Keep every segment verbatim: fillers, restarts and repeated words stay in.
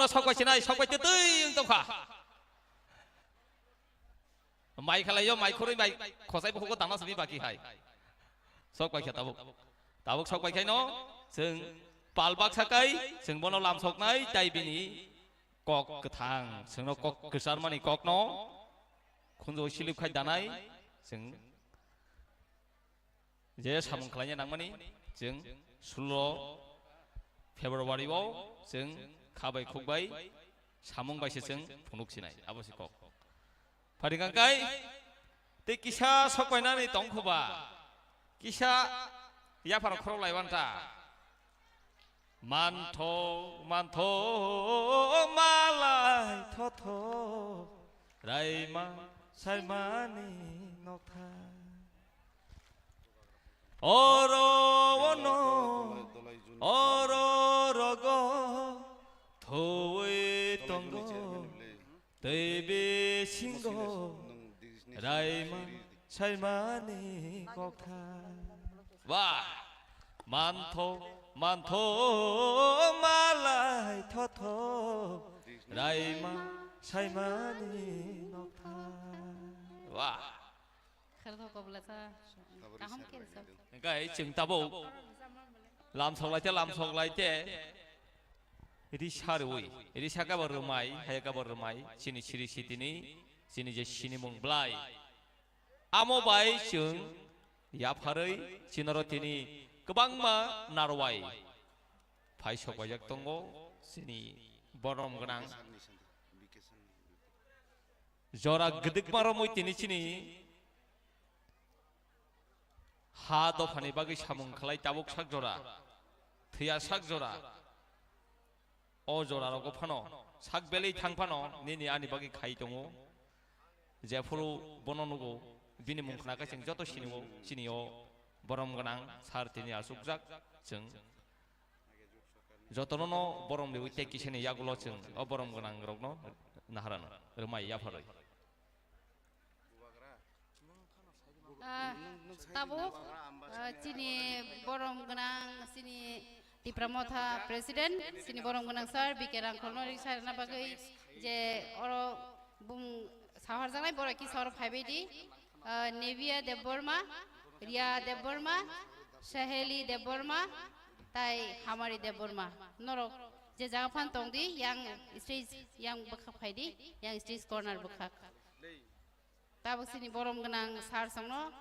Sok bai sinai, sok bai twi twi wng tongkha. Mai khalai yo, mai khurui mai khosai bukugo dana simi baki hai. Sok bai kha tabuk. Tabuk sok bai khaino, chwng pal baksa kai, chwng bono lam soknai, tai bini kok kwthang, chwngno kok kwcharmani kokno, khunjo silip khai danai, chwng je samung khlaina nangmani, chwng sulo February o chwng kha bai khuk bai samung bai se chwng phunuk sinai, abo se kok. Phari kang kai, tei kisa sok painani tong kho ba, kisa yaphar khorok lai wan ta. Mantho, mantho, malai thotho, raima saimani nokthar. Oro ono, oro rogo, thoi tongo, tei bisingo, raima saimani kokthar. Wah! Mantho, mantho, malai thotho, raima saimani nokthar. Wah! Kharthok kobla sa. Kaham khe sa. Hingkai chwng tabuk lam sok lai te, lam sok lai te. Risa rwi, risa kabo rwmai, haya kabo rwmai, chini siri sitini, chini je sinimung blai. Amo bai chwng yapharwi chinoro tini kwbangma narwai phai sok paijak tongo, chini borom gwnang. Jora gdikma romwi tini chini ha dophani bagwi samung khlai tabuk sak jora, thwiya sak jora. O jora rogo phano sak belwi thang phano nini ani bagwi khai tongo. Jephuru bono nugo, bini mung khna khe chwng joto sinio, chini o borom gwnang sir tini achukjak chwng. Jotono no borom riwi tei kisani yagulo chwng o borom gwnang rokno naharano rwmai yapharwi. Ah, tabuk, ah, chini borom gwnang, chini Tipra Motha President, chini borom gwnang sir B K Rangkholno risa rwna bagwi je oro bung sahar janai borok kisa oro phaibai di. Ah, Nevia Debbarma, Ria Debbarma, Saheli Debbarma, tai Hamari Debbarma. Norok je jaga phan tong di, yang stage, yang bwkhak phai di, yang stage corner bwkhak. Tabuk chini borom gwnang sir songno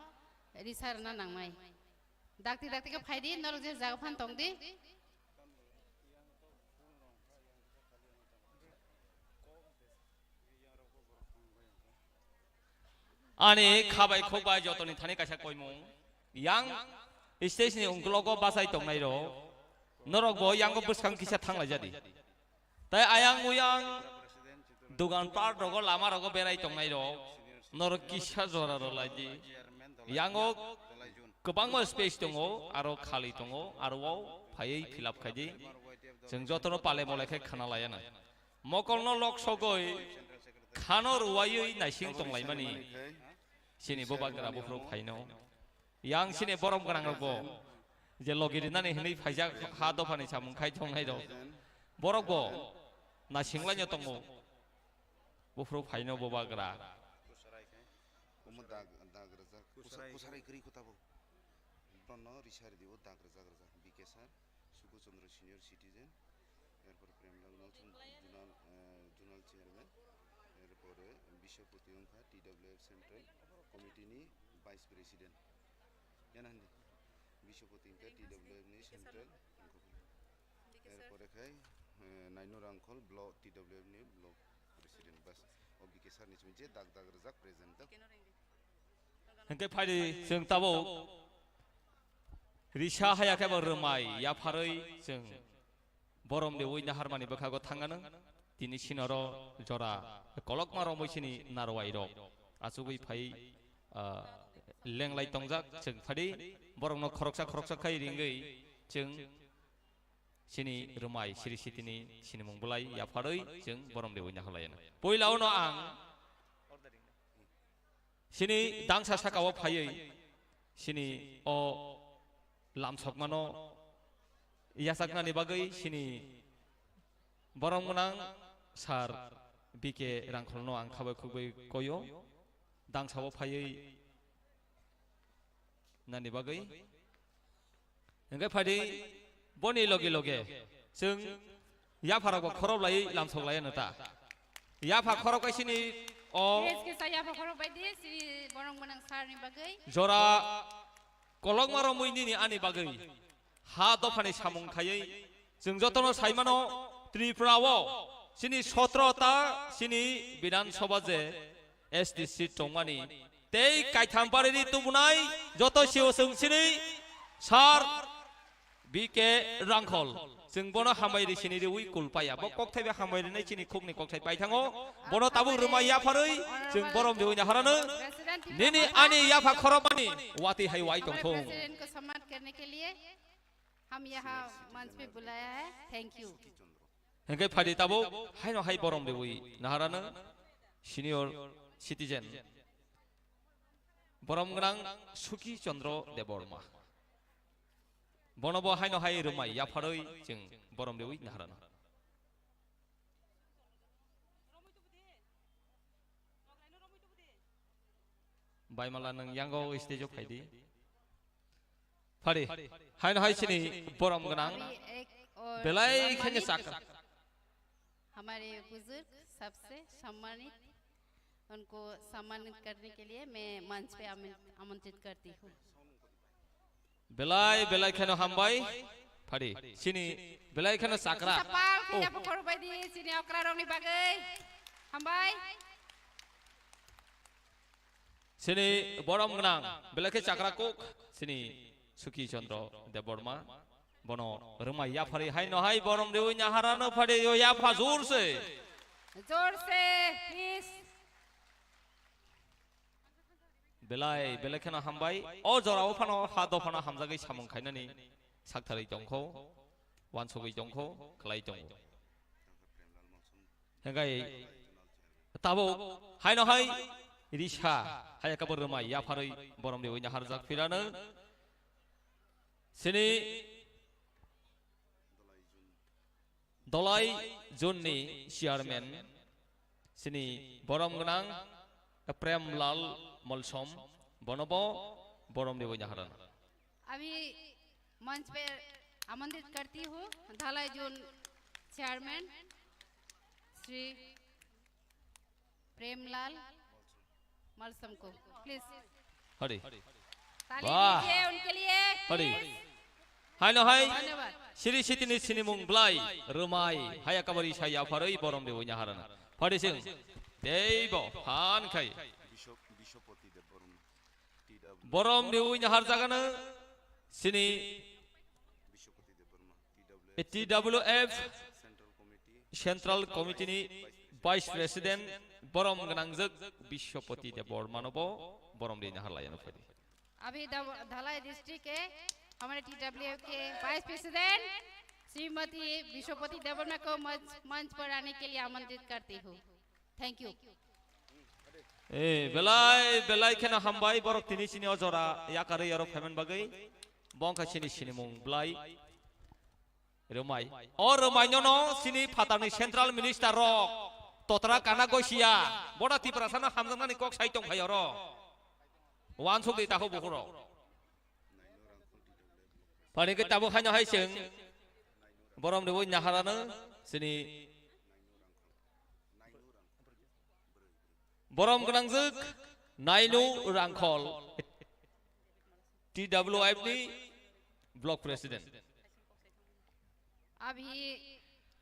risa rwna nangnai. Dakti dakti khe phai di, norok je jaga phan tong di. Ani kha bai khok bai jotoni thani kaisa koimung. Yang stage ni ungklogo bachai tongnai rok, norok bo yango bwskang kisa thang lai jadi. Tai ayang uyang dogan pat rogo lama rogo berai tongnai rok, norok kisa jora rw lai di. Yango kwbangma space tongo, aro khali tongo, aro o phaiwi fill up khai di. Chwng jotono pale mole khe khna laiya na. Mokolno lok sogwi khano ruwaiwi naising tonglaimani. Chini bubagra buphuru phaino. Yang chini borom gwnang rok bo. Je logi rinani hinwi phaijak ha dophani samung khai tongnai rok. Borok bo naisinglaino tongo. Buphuru phaino bubagra. Omo dag, dag rwjak. Kusa-, kusarai kwrwi kota bo. Bono risa rwdi o dag rwjak rwjak. B K sir, Suku Chandra senior citizen, erpor Premlal Malsing zonal, eh, zonal chairman, erpore Biswapati wngkha T W F Central Committee ni vice president. Yana hindi? Biswapati wngkha T W F ni central. Erpore khai, eh, Nainu Rangkhol block, T W F ni block president. Bas, o B K sir ni simi je dag dag rwjak present da. Hingke phaidi chwng tabuk risa haya khe bo rwmai yapharwi chwng borom de wina harmani bwkhago thangano tini sinoro jora kolokma romwi sini narwai rok achugwi phai, ah, lenglai tongjak chwng phadi borokno khoroksa khoroksa khai ringwi chwng sini rwmai siri sitini sinimung bwlai yapharwi chwng borom de wina holaiyano. Puila uno ang sini dangsa saka o phaiwi sini o lamsokmano yachaknani bagwi sini Borom gwnang sir B K Rangkholno ang khabai khukbai koyo, dangsao phaiwi nani bagwi. Hingke phadi boni loge loge chwng yapharokbo khorop lai lamsok lai ano ta. Yapha khorop kaisini o Yes, kisa yapha khorop bai di, si borom gwnang sir ni bagwi. Jora kolokma romwi nini ani bagwi ha dophani samung khaiwi chwng jotono saimano Tripura o chini sotro ta chini Bidhan Sabha je S T seat tongmani tei kaitham pariri tubunai joto sio chwng chini sir B K Rangkhol. Chwng bono hambai ri sini riwi kul paya. Bo kokthai bai hambai rinai chini khukni kokthai pai thango. Bono tabuk rwmai yapharwi chwng borom riwi naharano. Nini ani yapha khorokmani watwi hai wai tongthung. President ko samman karne ke liye hum yaha manch pe bulaya hai. Thank you. Hingke phadi tabuk haino hai borom riwi naharano senior citizen. Borom gwnang Suki Chandra Debbarma. Bono bo haino hai rwmai yapharwi chwng borom riwi naharano. Baimala nwng yango stage o phaidi. Phadi, haino hai chini borom gwnang. अभी एक और belai सम्मानित khenge chakra. हमारे बुजुर्ग सबसे सम्मानित, उनको सम्मानित करने के लिए मैं मंच पे आमं-, आमंत्रित करती हूँ। Belai, belai kheno hambai. Phadi, chini belai kheno chakra. Sapal Oh. Khaya pokhor bai di, chini okra rokni bagwi. Hambai. Chini borom gwnang, belai khe chakra kuk, chini Suki Chandra Debbarma. Bono rwmai yapharwi haino hai borom riwi naharano phadi yo yapha jor se. Jor se, please. Belai, belai kheno hambai. O jorao phano ha dophano hamjagwi samung khainani saktharwi tongkho, wansugwi tongkho, khlai tongo. Hingkai tabuk haino hai risa hai kabo rwmai yapharwi borom riwi naharjak phirano. Chini Dolai Jun ni chairman, chini borom gwnang Prem Lal Molsom, bono bo borom riwi naharano. अभी मंच पे आमंत्रित करती हूँ धलाई zone chairman Shri प्रेमलाल मलसम को, please. Hadi. ताली Wah. दीजिए उनके लिए, Hadi. Please. Haino hai. धन्यवाद। Siri sitini sinimung blai, rwmai, haya kabari saya pharwi borom riwi naharano. Phadi chwng. Teibo, phan khai. Bishop, Bishopati Debbarma, T W. Borom riwi naharjagano, sini Bishopati Debbarma, T W F, T W F Central Committee, Central Committee ni Vice President, borom gwnangjak Bishopati Debbarma no bo borom riwi naharlaiyano phadi. अभी दव-, धलाई डिस्ट्रिक्ट के हमारे टीडब्ल्यूएफ के vice president Shrimati विश्वपति देवर्मा को मंच, मंच पर आने के लिए आमंत्रित करती हूँ। Thank you. Eh, belai, belai kheno hambai borok tini chini o jora yakarwi aro phaimani bagwi. Bongkha chini sinimung blai. Rwmai. O rwmai nono chini phatarni central minister rok. Totra kana gosia. Boda Tiprasano hamjaknani kok sai tongphai oro. Wansuk di tahu buhuro. Phani ke tabuk haino hai chwng. Borom riwi naharano chini borom gwnangjak Nainu Rangkhol, T W F ni block president. अभी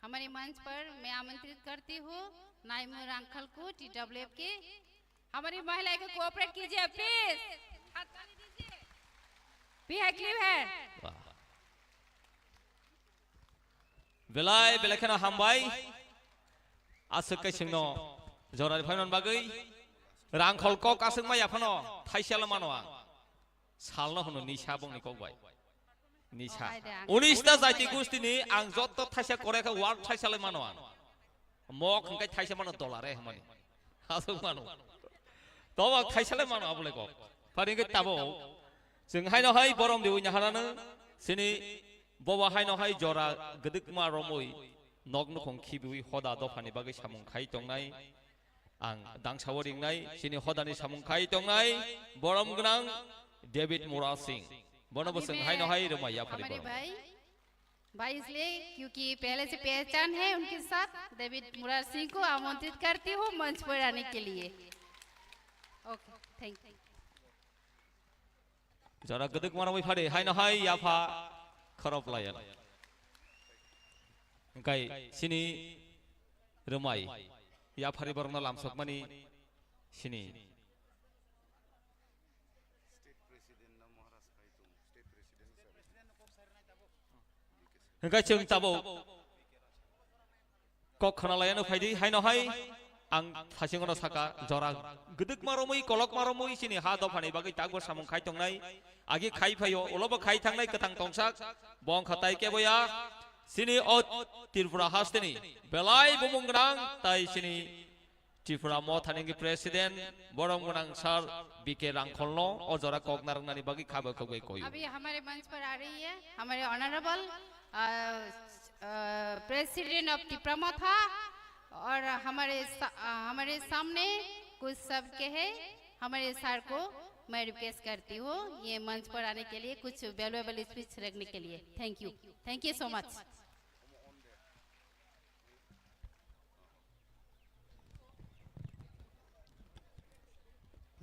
हमारे मंच पर मैं आमंत्रित करती हूँ नाइमू रांखल को, टीडब्ल्यूएफ के हमारी महिला को कोऑपरेट कीजिए प्लीज। हाथ ताली दीजिए। भी है, क्लिप है। Wah. Belai, belai kheno hambai. Aswk khe chwngno jorani phaimani bagwi Rangkhol kok aswk maya phano thaisalo mano ang. Salno hwno nisa bongni kok bai. Nisa. Oh, hai de, ang Unis ta jaiti gustini ang jotto thaisa kore khe ward thaisa lai mano ang. Mok hwnkhe thaisa mano dollar e hwnmani. Aswk mano. Tobo thaisa lai mano abole kok. Phari hwnkhe tabuk. Chwng haino hai borom riwi naharano sini bobo haino hai jora gdwkma romwi. Nok nukhung khibiwi hoda dophani bagwi samung khai tongnai. Ang dangsao ringnai, chini hodani samung khai tongnai, borom gwnang David Murasing. Bono bo chwng haino hai rwmai yaphari borom. भाई, इसलिए क्योंकि पहले से पहचान है उनके साथ, डेविड मुरार सिंह को आमंत्रित करती हूँ मंच पर आने के लिए। Okay, thank you. Jora gwdwk marawi phari, haino hai yapha khorop layan. Hwnkhe chini rwmai yaphari borokno lamsokmani sini. Hwnkhe chwng tabuk kok khna laiano phaidi, haino hai ang phasingono saka jora gwdwkma romwi, kolokma romwi chini ha dophani bagwi takbo samung khai tongnai. Agi khai phaio, ulobo khai thangnai kwthang tongsak, bo wngkha tai keboya chini o Tripura hasteni belai bumung gwnang tai chini Tripura Mothani wngwi President, borom gwnang Sir B K Rangkholno o jora kok narwknani bagwi khabo khogwi koyo. अभी हमारे मंच पर आ रही है हमारे honourable president of Tipra मोथा, और हमारे सा, अ, हमारे सामने कुछ शब्द कहे, हमारे सर को मैं रिक्वेस्ट करती हूँ ये मंच पर आने के लिए, कुछ वैल्यूएबल स्पीच रखने के लिए। Thank you, thank you so much.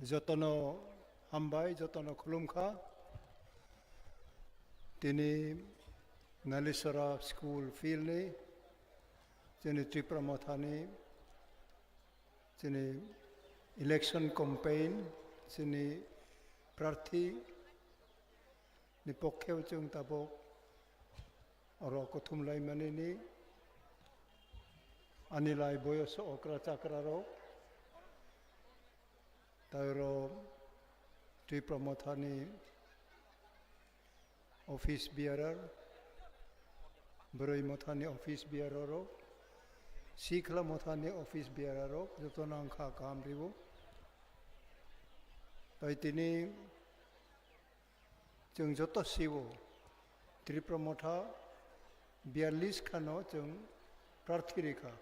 Jotono hambai, jotono khulumkha. Tini Nalisora School Field ni chini Tripura Mothani chini election campaign, chini prarthi ni pokhe chwng tabuk oro kuthum laimani ni ani lai boyos okra chakra rok, tai oro Tripura Mothani office bearer, Bwrwi Mothani office bearer rok, Sikla Mothani office bearer rok, jotono ang kha kaham ribo. Tai tini chwng joto sibo Tripura Motha biyallis khano chwng prarthi rikha.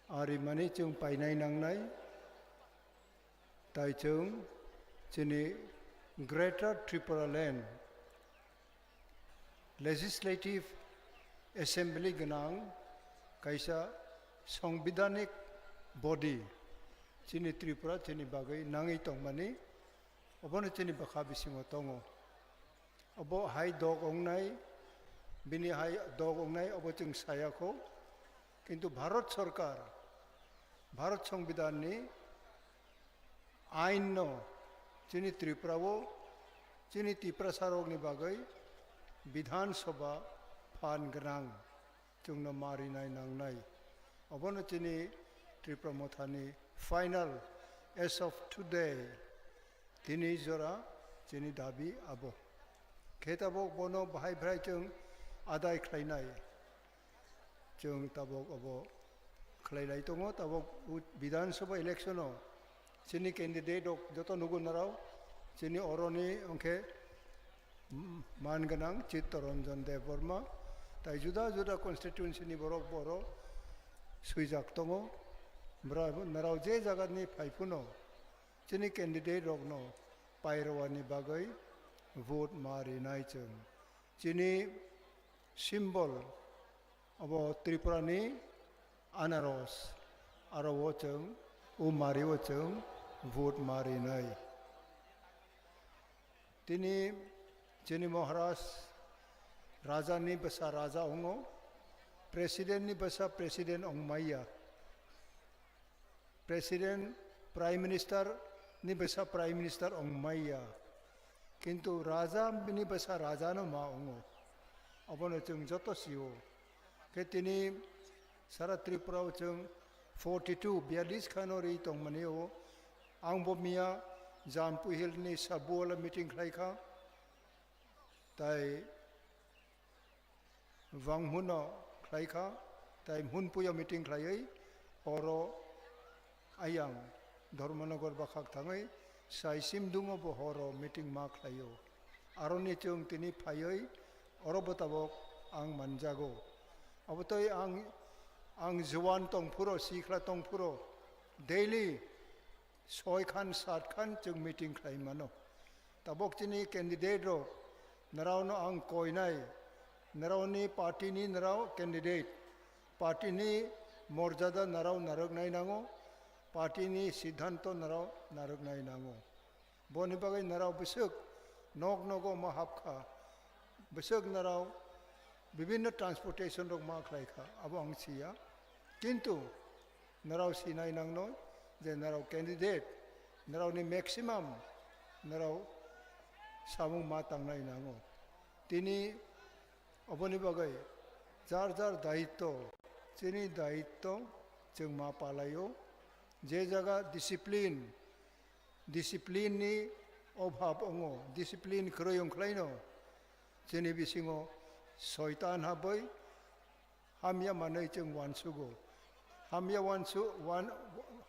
Ari mani chwng painai nangnai, tai chwng chini Greater Tripura Land Legislative Assembly gwnang kaisa songbidanik body chini Tripura chini bagwi nangwi tongmani, obono chini bwkha bisingo tongo. Obo hai dog wngnai, bini hai dog wngnai, obo chwng saya kho. Kintu Bharat Sarkar, Bharat Songbidanni ainno chini Tripurao, chini Tiprasarokni bagwi Bidhan Sabha phan gwnang. Chwngno marinai nangnai. Obono chini Tripura Mothani final as of today, tini jora chini dabi abo. Khe tabuk bono bahai bhrai chwng adai khlainai. Chwng tabuk abo khlailai tongo, tabuk u-, Bidhan Sabha election o chini candidate rok joto nugo narao, chini oroni hwnkhe man gwnang Chittaranjan Debbarma, tai juda juda constituency ni borok boro swijak tongo. Bra-, narao je jagani phai phano chini candidate rokno pairwani bagwi vote ma rinai chwng. Chini symbol abo Tripura ni anaros, aro o chwng, o mari o chwng vote ma rinai. Tini chini Maharaj Raja ni bwsa Raja wngo, President ni bwsa President wngmaya. President, Prime Minister ni bwsa Prime Minister wngmaya. Kintu Raja bini bwsa Raja no ma wngo. Obono chwng joto sio. Khe tini sara Tripura o chwng forty two, biyallis khano ri tongmani o. Ang bo miya Jampu Hill ni Sabuwala meeting khlai kha. Tai Wanghuno khlai kha, tai Hunpuio meeting khlaiwi oro ayang Dharmanagar bakhak thangwi sai Simdungo bo horo meeting ma khlaio. Aroni chwng tini phaiwi oro bo tabok ang manjago. Abotwi ang, ang juan tongphuro, sikla tongphuro, daily soi khan, sat khan chwng meeting khlai mano. Tabok chini candidate rok, nrao no ang koinai, nrao ni party ni nrao candidate, party ni morjada nrao narwk nai nango, party ni siddhanto nrao narwk nai nango. Boni bagwi nrao bwswk nok nogo ma hapkha, bwswk nrao bibinno transportation rok ma khlai kha, abo ang siya. Kintu nrao sinai nangno je nrao candidate, nrao ni maximum nrao samung ma tangnai nango. Tini oboni bagwi jar jar daitto, chini daitto chwng ma palaio. Je jaga discipline, discipline ni obhab ongo, discipline kwrwi ongkhlaino chini bisingo soitan habwi hamya manwi chwng uansugo. Hamya uansu-, uan-,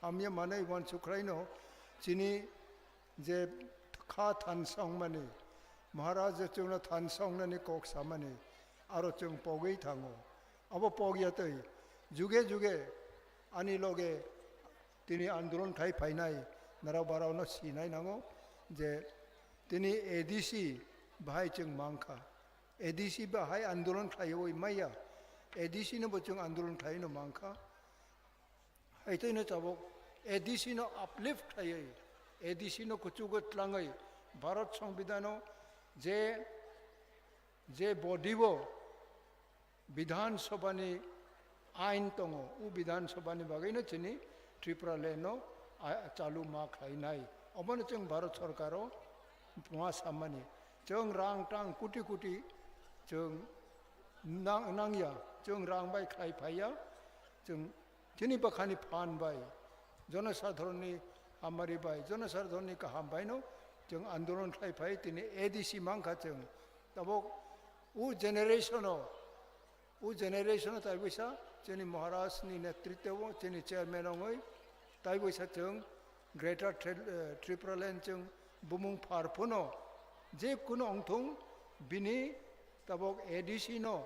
hamya manwi uansuk khlaino chini je kha thansa wngmani, Maharaj je chwngno thansa wngnani kok samani, aro chwng pogwi thango. Abo pogya twi juge juge ani loge tini andolon khai phainai, nrao barao no sinai nango je tini A D C bahai chwng mankha. A D C bahai andolon khlaiwi maya. A D C no bo chwng andolon khlaiwi no mankha. Haitwi no tabok A D C no uplift khlaiwi, A D C no kuchugo tlangwi Bharat Songbidan o je, je body o Bidhan Sabha ni ain tongo, o Bidhan Sabha ni bagwi no chini Tripura land no a-, chalu ma khlainai. Obono chwng Bharat Sarkar o ma samani. Chwng rang tang koti koti chwng nang-, nangya, chwng rang bai khlai phaiya, chwng chini bwkhani phan bai, jonosadharon ni hamari bai, jonosadharon ni kaham bai no chwng andolon khlai phai, tini A D C mankha chwng. Tabok o generation o, o generation o taiboisa chini Maharaj ni netritwo o chini chairman ongoi taiboisa chwng Greater Tri-, eh, Tripura Land chwng bumung phar phano je kuno ongthung bini tabok A D C no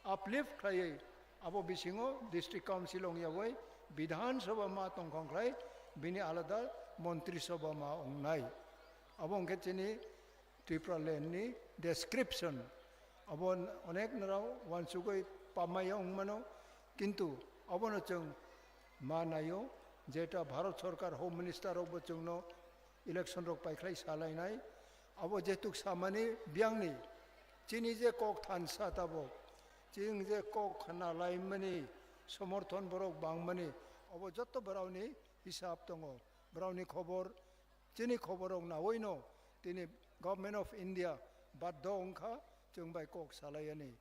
uplift khlaiwi abo bisingo District Council ongyagoi Bidhan Sabha ma tongkhong khlai bini alada Montri Sabha ma ongnai. Abo hwnkhe chini Tripura land ni description. Abo onek nrao uansugwi pamaya wngmano, kintu abono chwng ma naio, jeta Bharat Sarkar Home Minister rokbo chwngno election rok paikhlai salainai. Abo jetuk samani biyangni chini je kok thansa tabok, chini je kok khna laimani somorthon borok bangmani, abo jotto borokni hisab tongo, borokni khobor. Chini khoborrok naoino tini Government of India baddo wngkha chwng bai kok salaiyani.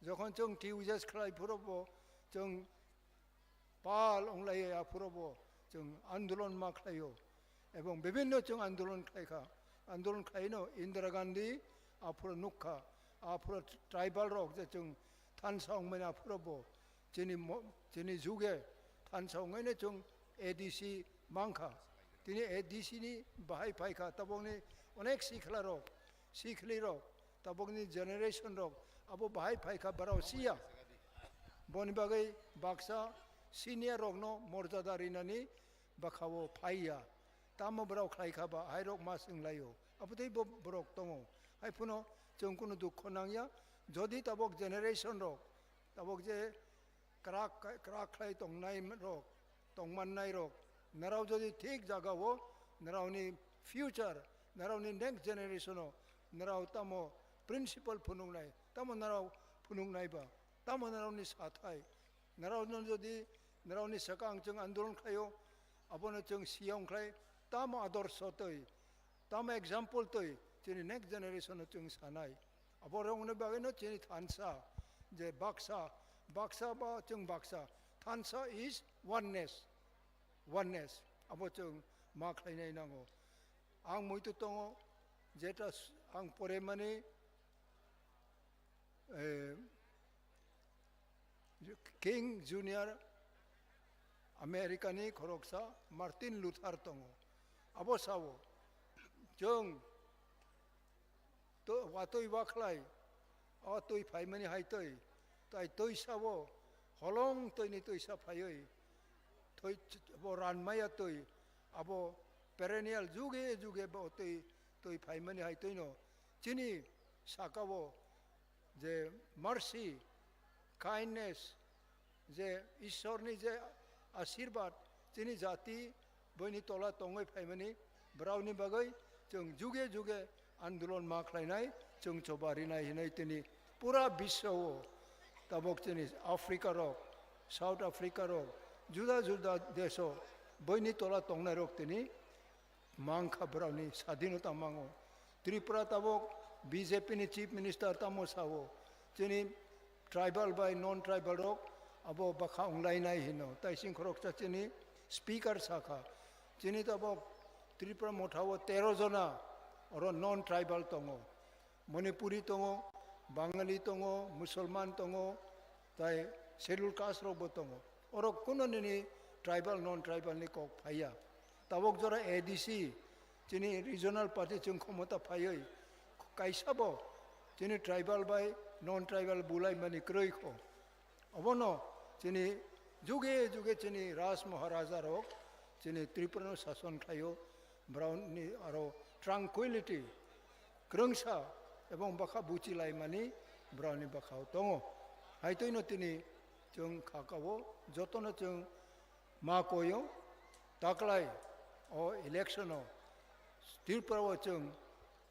Jokhon chwng T U J S khlai phuru bo chwng pal wnglaiya, aphuru bo chwng andolon ma khlaio. Ebong bibinno chwng andolon khlaikha. Andolon khlaino Indira Gandhi aphuru nukkha. Aphuru tribal rok je chwng thansa wngmani aphuru bo chini mo-, chini juge thansa wngwi no chwng A D C mankha. Tini A D C ni bahai phaikha, tabokni onek sikla rok, sikhli rok, tabokni generation rok abo bahai phaikha, barao siya. Boni bagwi baksa senior rokno morjada rinani bwkhao phaiya. Tamo borok khlaikha ba, hai rok ma swnglaio. Abotwi bo borok tongo. Hai phano chwng kunu dukho nangya. Jodi tabok generation rok, tabok je krak, krak khlai tongnai rok, tongmannai rok, nrao jodi thik jagao, nraoni future, nraoni next generation o, nrao tamo principle phunuknai, tamo nrao phunuknai ba, tamo nraoni sathai, nrao no jodi, nraoni swkang chwng andolon khlaio, abono chwng siyong khlai, tamo adorsho twi, tamo example twi, chini next generation o chwng sanai. Aborokni bagwino chini thansa, je baksa, baksa ba chwng baksa. Thansa is oneness, oneness. Abo chwng ma khlainai nango. Ang muitu tongo, jeta s-, ang poremani, eh, King Junior America ni khoroksa Martin Luther tongo. Abo sao, chwng to-, watwi wakhlai, o twi phaimani hai twi, Tai twi sabo holong twini twi sa phaiwi thwi bo ranmaya twi abo perennial juge juge bo twi twi phaimani hai twino chini sakao je mercy, kindness, je Ishorni je ashirbad chini jati boini tola tongwi phaimani, borokni bagwi chwng juge juge andolon ma khlainai, chwng choba rinai hinwi tini pura biswao tabok chini Africa rok, South Africa rok, juda juda deso boini tola tongnai rok tini mankha borokni sadinota mango. Tripura tabok B J P ni chief minister tamo sao, chini tribal bai non tribal rok abo bakha wnglainai hino. Tai sing khoroksa chini speaker sakha, chini tabok Tripura mothao tero jona oro non tribal tongo. Manipuri tongo, Bangali tongo, Musulman tongo, tai schedule caste rokbo tongo. Oro kuno nini tribal, non tribal ni kok phaiya. Tabok jora A D C, chini regional party chwng khomota phaiwi kaisa bo chini tribal bai non tribal bulai mani kwrwi kho. Obono chini juge juge chini Raj Maharaja rok chini Tripura no sason khlaio, borokni aro tranquility, kwrwngsa ebong bwkha buchilaimani borokni bwkhao tongo. Hai twino tini chwng kha kao jotono chwng ma koyo taklai o election o Tripura o chwng,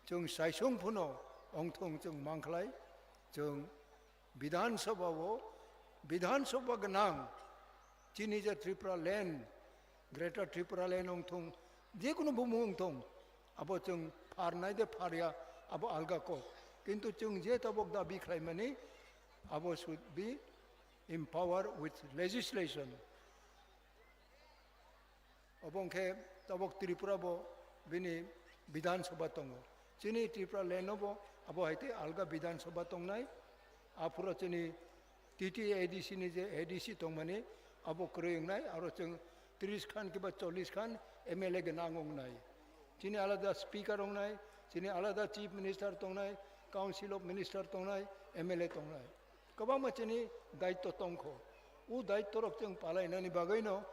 chwng saisung phuno ongthong chwng mangkhlai chwng Bidhan Sabha o, Bidhan Sabha gwnang chini je Tripura land, Greater Tripura land ongthong, je kunu bumung ongthong, abo chwng pharnai de pharya, abo alga kok. Kintu chwng je tabok dabi khlaimani, abo should be empowered with legislation. Obo wngkhe tabok Tripura bo bini Bidhan Sabha tongo. Chini Tripura land o bo abo hai tei alga Bidhan Sabha tongnai. Aphuru chini T T A D C ni je A D C tongmani abo kwrwi wngnai. Aro chwng tris khan kiba chollish khan M L A gwnang wngnai. Chini alada speaker wngnai, chini alada chief minister tongnai, council of minister tongnai, M L A tongnai. Kwbangma chini daitto tongkho. O daitto rok chwng palainani bagwino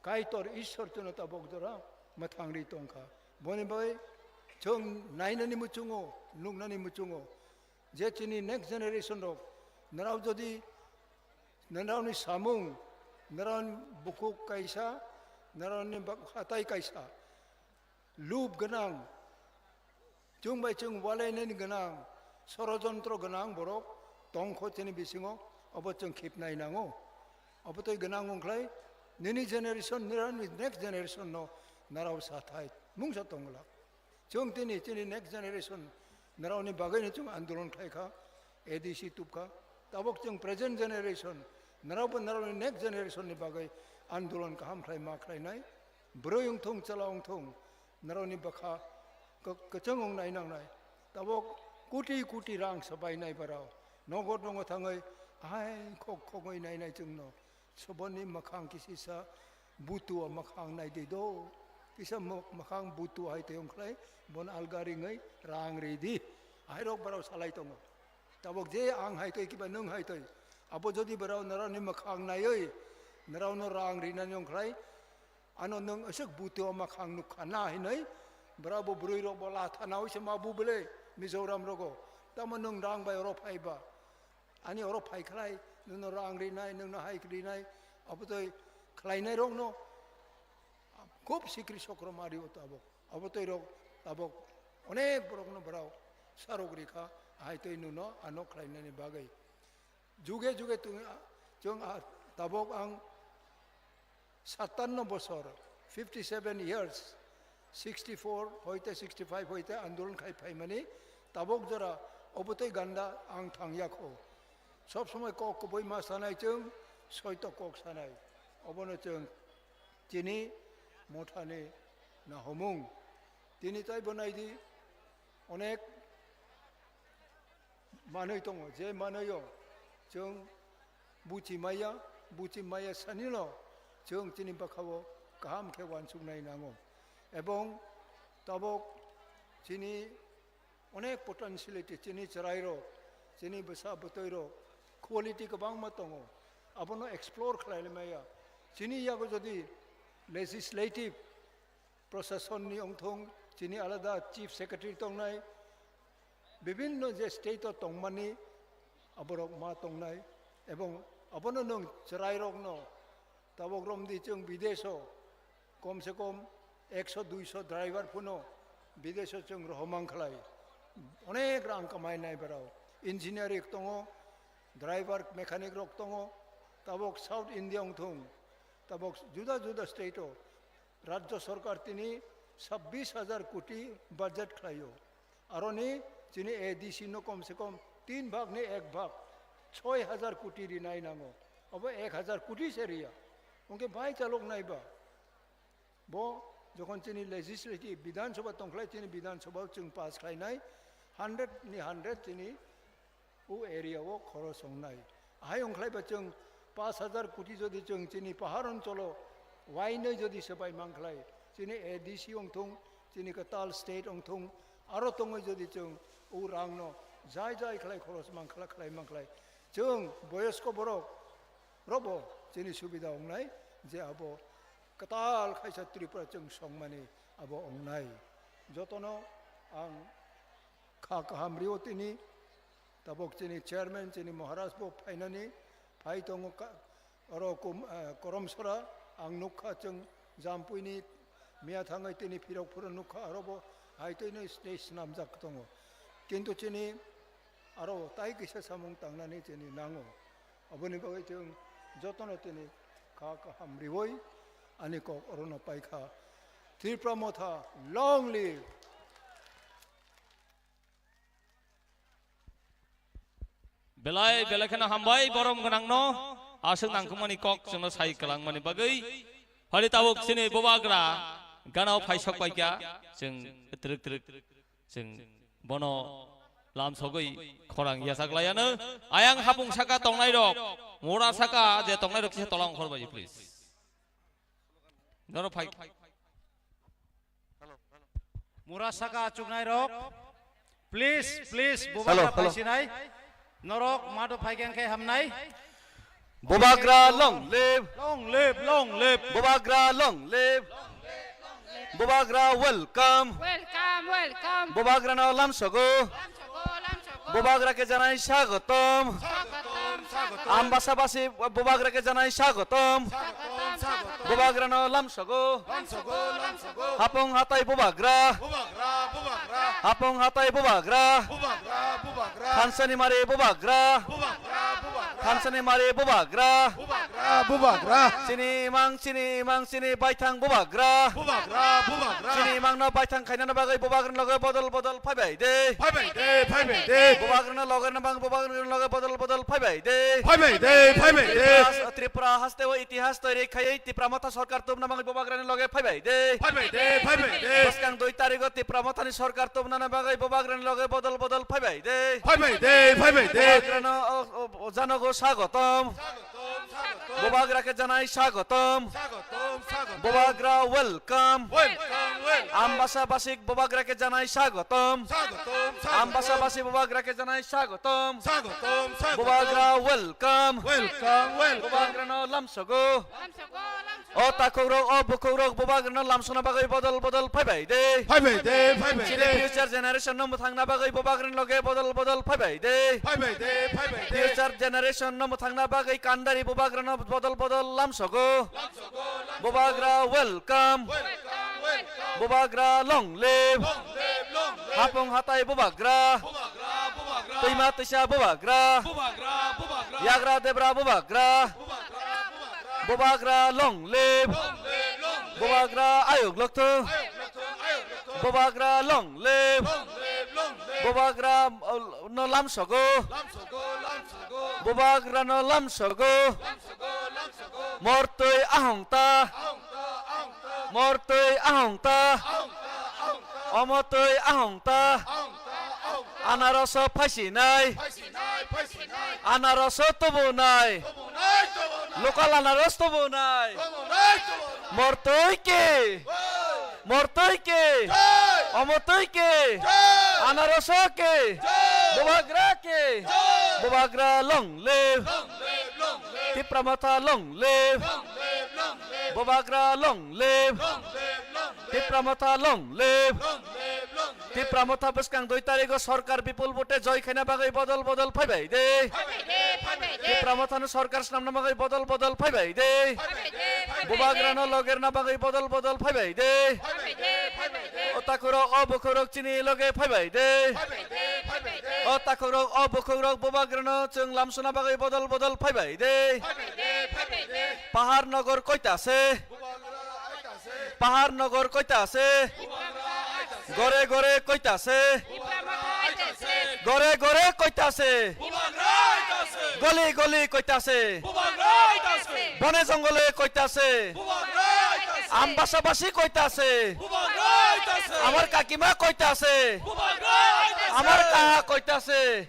Kaitor Ishwar chwngno tabok jora mwthangri tongkha. Boni bai chwng nainani muchungo, nuknani muchungo, je chini next generation rok, nrao jodi nrao ni samung, nrao ni bukhuk kaisa, nrao ni bak-, hatai kaisa, lub gwnang, chwng bai chwng walainani gwnang, sorojontro gwnang borok tongkho chini bisingo, obo chwng khipnai nango. Obo tei gwnang wngkhlai nini generation, nini next generation no narao sathai mungsa tongla. Chwng tini chini next generation narao ni bagwi no chwng andolon khlai kha, A D C tubkha. Tabok chwng present generation, narao bo narao ni next generation ni bagwi andolon kaham khlai ma khlainai. Bwrwi wngthung, chwla wngthung, narao ni bwkha kwk-, kwchwng wngnai nangnai. Tabok koti koti rang swbainai barao. Nogo nogo thangwi hai khok khogwi nainai chwngno. Soboni mwkhang kisisa butua mwkhang naidi do. Kisa mw-, mwkhang butua hai tei wngkhlai bon alga ringwi rang ridi. Ahairok barao salai tongo. Tabok je ang hai tei kiba nwng hai tei. Abo jodi barao narao ni mwkhang naiwi narao no rang rinani wngkhlai, ano nwng aswk butua mwkhang nukha na hinwi, bwrabo bwrwi rok bo latha nawi se ma bu bwle Mizoram rogo. Tamo nwng rang bai oro phaiba. Ani oro phaikhlai, nwngno rang rinai, nwngno hai rinai, abotoi khlainairokno khub sikri sokro mario tabok. Abotoi rok tabok onek borokno borok sarok rikha, hai tei nwngno ano khlainani bagwi. Juge juge twi-, chwng a tabok ang satanno bosor, fifty seven years, sixty four hoite sixty five hoite andolon khai phaimani, tabok jora obotoi ganda ang thangya kho. Sob somoi kok kubui ma sanai chwng, soito kok sanai. Obono chwng chini mothani nahomung. Tini taibo naidi onek manwi tongo, je manwio chwng buchi maya, buchi maya sanino chwng chini bwkhao kaham khe uansuknai nango. Ebong tabok chini onek potentiality, chini chwrairok, chini bwsa bwtwirok, quality kwbangma tongo, abono explore khlai maya. Chini yago jodi legislative procession ni wngthung, chini alada chief secretary tongnai, bibinno je state o tongmani aborok ma tongnai, ebong abono nwng chwrairokno tabok romdi chwng bideso kom se kom ekso duiso driver phano bideso chwng rohomang khlai, onek rang kamai nai borok, engineering tongo, driver mechanic rok tongo, tabok South India wngthung, tabok juda juda state o rajya sarkar tini sabbish hajar koti budget khlaio. Aroni chini A D C no kom se kom tin bhag ni ek bhag, choi hajar koti rinai nango. Abo ek hajar koti se riya. Hwnkhe bai chalok nai ba. Bo jokhon chini legislative Bidhan Sabha tongkhlai, chini Bidhan Sabha chwng pass khlainai, hundred ni hundred chini o area o khoros wngnai. Ahai wngkhlai ba chwng pash hajar koti jodi chwng chini pahar oncholo wainwi jodi swbai mankhlai, chini A D C wngthung, chini kwtal state wngthung, aro tongwi jodi chwng o rangno jai jai khlai khoros mankhlai, khlai mankhlai, chwng boyosko borok robo chini subida wngnai je abo kwtal khaisa Tripura chwng songmani abo wngnai. Jotono ang kha kaham rio tini, tabok chini chairman, chini Maharaj bo phainani, phai tongo ka-, oro kum-, eh, Koromsora, ang nukha chwng Jampuini miya thangwi tini phirok phuru nukha, aro bo hai twi stage swnamjak tongo. Kintu chini aro tai kisa samung tangnani chini nango. Aboni bagwi chwng jotono tini kha kaham riwi ani kok orono paikha. Tripura Motha, long live! Belai, belai kheno hambai, borom gwnangno, aswk nangkukmani kok chwngno sai kwlangmani bagwi. Phali tabuk chini bubagra ganao phaisok paikha, chwng twrwk twrwk chwng bono lamsogwi khorang yachaklaiano. Ayang hapung saka tongnairok, mura saka je tongnairok kisa tola ongkhorbai, please. Norok phai. Mura saka achuknai rok, please, please, bubagra phaisinai. Norok mado phaikha khe hamnai. Bubagra long live. Long live, long live. Bubagra long live. Bubagra welcome. Welcome, welcome. Bubagrano lamsogo. Lamsogo, lamsogo. Bubagra khe janai swagotom. Swagotom, swagotom. Ambasa basi bubagra khe janai swagotom. Swagotom, swagotom. Bubagrano lamsogo. Lamsogo, lamsogo. Hapung hatai bubagra. Bubagra, bubagra. Hapung hatai bubagra. Bubagra, bubagra. Thansani mari bubagra. Bubagra, bubagra. Thansani mari bubagra. Bubagra, bubagra. Chini imang, chini imang, chini baithang bubagra. Bubagra, bubagra. Chini imangno baithang khainani bagwi bubagrani loge bodol bodol phaibai de. Phaibai de, phaibai de. Bubagrani loge nabang bubagrani loge bodol bodol phaibai de. Phaibai de, phaibai de. Tripura has-, Tripura hasteo itihas toiri khaiwi Tipra Motha sorkar tubna bagwi bubagrani loge phaibai de. Phaibai de, phaibai de. Bwskang dui tarigo Tipra Mothani sorkar tubnani bagwi bubagrani loge bodol bodol phaibai de. Phaibai de, phaibai de. Bubagrano o, o, o janogo swagotom. Swagotom, swagotom. Bubagra khe janai swagotom. Swagotom, swagotom. Bubagra welcome. Welcome, welcome. Ambasa basik bubagra khe janai swagotom. Swagotom, swagotom. Ambasa basi bubagra khe janai swagotom. Swagotom, swagotom. Bubagra welcome. Welcome, welcome. Bubagrano lamsogo. Lamsogo, lamsogo. O takhukrok, o bukhukrok bubagrano lamsona bagwi bodol bodol phaibai de. Phaibai de, phaibai de. Chini future generation no mwthangna bagwi bubagrani loge bodol bodol phaibai de. Phaibai de, phaibai de. Future generation no mwthangna bagwi kandari bubagrano bodol bodol lamsogo. Lamsogo, lamsogo. Bubagra welcome. Welcome, welcome. Bubagra long live. Long live, long live. Hapung hatai bubagra. Bubagra, bubagra. Twima twisa bubagra. Bubagra, bubagra. Yagra debra bubagra. Bubagra, bubagra. Bubagra long live. Long live, long live. Bubagra ayuk lokthung. Ayuk lokthung, ayuk lokthung. Bubagra long live. Long live, long live. Bubagra, uh, no lamsogo. Lamsogo, lamsogo. Bubagrano lamsogo. Lamsogo, lamsogo. Mortwi ahongta. Ahongta, ahongta. Mortwi ahongta. Ahongta, ahongta. Omotwi ahongta. Ahongta, ahongta. Anaroso phaisinai. Phaisinai, phaisinai. Anaroso tubunai. Tubunai, tubunai. Local anaros tubunai. Tubunai, tubunai. Mortwi ki. Jai. Mortwi ki. Jai. Omotwi ki. Jai. Anaroso ki. Jai. Bubagra ki. Jai. Bubagra long live. Long live, long live. Tipra Motha long live. Long live, long live. Bubagra long live. Long live, long live. Tipra Motha long live. Long live, long live. Tipra Motha bwskang dui tarigo sorkar bipul vote joy khaina bagwi bodol bodol phaibai de. Phaibai de, phaibai de. Tipra Mothano sorkar swnamna bagwi bodol bodol phaibai de. Phaibai de, phaibai de. Bubagrano logerna bagwi bodol bodol phaibai de. Phaibai de, phaibai de. O takhukrok, o bukhukrok chini loge phaibai de. Phaibai de, phaibai de. O takhukrok, o bukhukrok Bubagrano chwng lamsuna bagwi bodol bodol phaibai de. Phaibai de, phaibai de. Pahar Nogor koita se? Pahar Nogor koita se? Gore gore koita se? Gore gore koita se? Goli goli koita se? Bone jongole koita se? Ambasa basi koita se? Amar kakima koita se? Amar kaha koita se?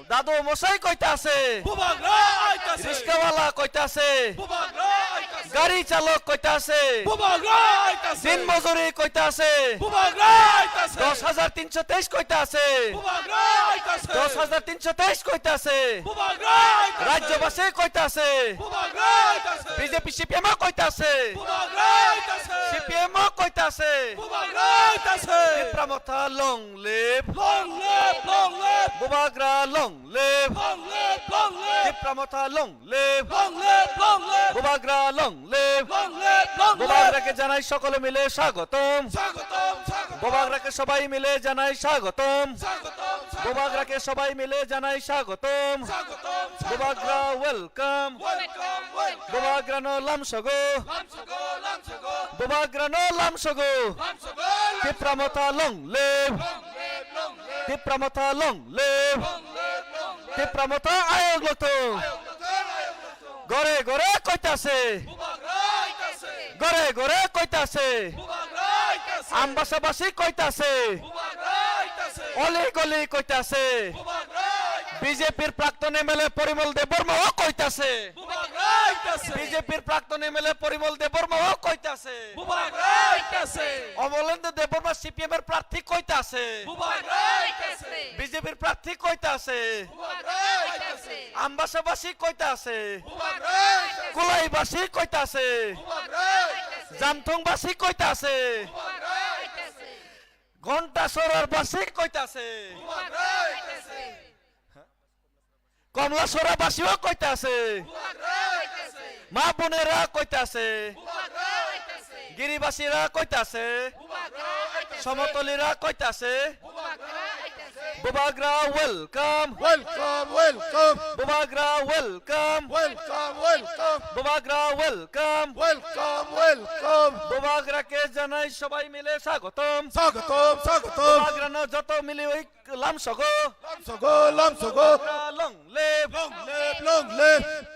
Dadu mosai koita se? Riskawala koita se? Gari chalok koita se? Din mojuri koita se? Dos hajar tinso teis koita se? Dos hajar tinso teis koita se? Rajyobasi koita se? B J P C P M o koita se? C P M o koita se? Tipra Motha long live. Long live, long live. Bubagra long live. Long live, long live. Tipra Motha long live. Long live, long live. Bubagra long live. Long live, long live. Bubagra ke janai sokole mile swagotom. Swagotom, swagotom. Bubagra ke sobai mile janai swagotom. Swagotom, swagotom. Bubagra ke sobai mile janai swagotom. Swagotom, swagotom. Bubagra welcome. Welcome, welcome. Bubagrano lamsogo. Lamsogo, lamsogo. Bubagrano lamsogo. Lamsogo, lamsogo. Tipra Motha long live. Long live, long live. Tipra Motha long live. Long live, long live. Tipra Motha ayok lokthung. Ayok lokthung, ayok lokthung. Gore gore koita se? Bubagra koita se? Gore gore koita se? Bubagra koita se? Ambasa basi koita se? Bubagra koita se? Oli goli koita se? Bubagra koita se? B J P r prakton M L A Porimol Debbarma o koita se? Bubagra koita se? B J P r prakton M L A Porimol Debbarma o koita se? Bubagra koita se? Omolendra Debbarma C P M r prarthi koita se? Bubagra koita se? B J P r prarthi koita se? Ambasabasi koita se? Kulaibasi koita se? Jamthungbasi koita se? Ghontasorarbasi koita se? Komlasorabasio koita se? Ma bunera koita se? Giribasira koita se? Somotolira koita se? Bubagra welcome. Welcome, welcome. Bubagra welcome. Welcome, welcome. Bubagra welcome. Welcome, welcome. Bubagra ke janai sobai mile swagotom. Swagotom, swagotom. Bubagra no joto mili oi lamsogo. Lamsogo, lamsogo. Bubagra long live. Long live, long live.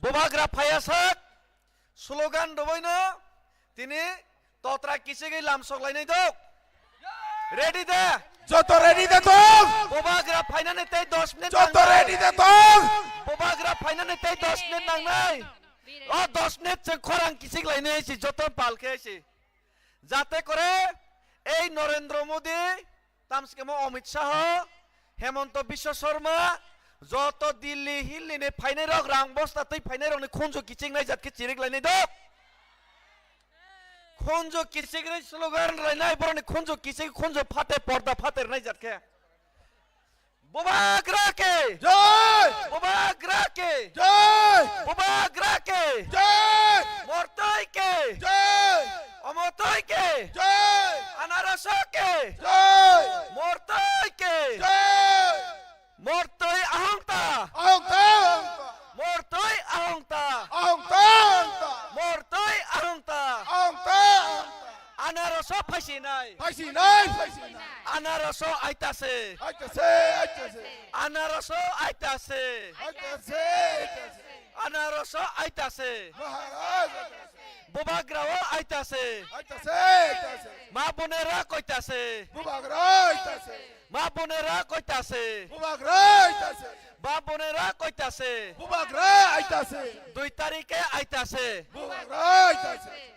Bubagra phaiya sak, slogan rwbaino tini totra kichigwi lamsok lainai dok. Ready da? Joto ready da tong? Bubagra phainani tei dos minute nangnai. Joto ready da tong? Bubagra phainani tei dos minute nangnai. O dos minute chwng khorang kichik lainai si joto pal khe si. Jate kore ei Narendra Modi, tamskemo Amit Shah, Hemanta Biswa Sarma, joto Delhi, Hilli ni phainai rok, rang bosta twi phainai rokni khunju kichik nai jat khe chirik lainai dok. Khunju kichik ri slogan lainai, borokni khunju kichik, khunju phate, porda phate rwnai jat khe. Bubagra ke! Jai! Bubagra ke! Jai! Bubagra ke! Jai! Mortoi ke! Jai! Omotoi ke! Jai! Anaraso ke! Jai! Mortoi ke! Jai! Mortoi ahongta! Ahongta! Mortoi ahongta! Ahongta! Mortoi ahongta! Ahongta! Anaraso phaisinai. Phaisinai, phaisinai. Anaraso aitase. Aitase, aitase. Anaraso aitase. Aitase, aitase. Anaraso aitase. Maharaj aitase. Bubagrao aitase. Aitase, aitase. Ma bunera koitase. Bubagra aitase. Ma bunera koitase. Bubagra aitase. Ma bunera koitase. Bubagra aitase. Dui tarike aitase. Bubagra aitase.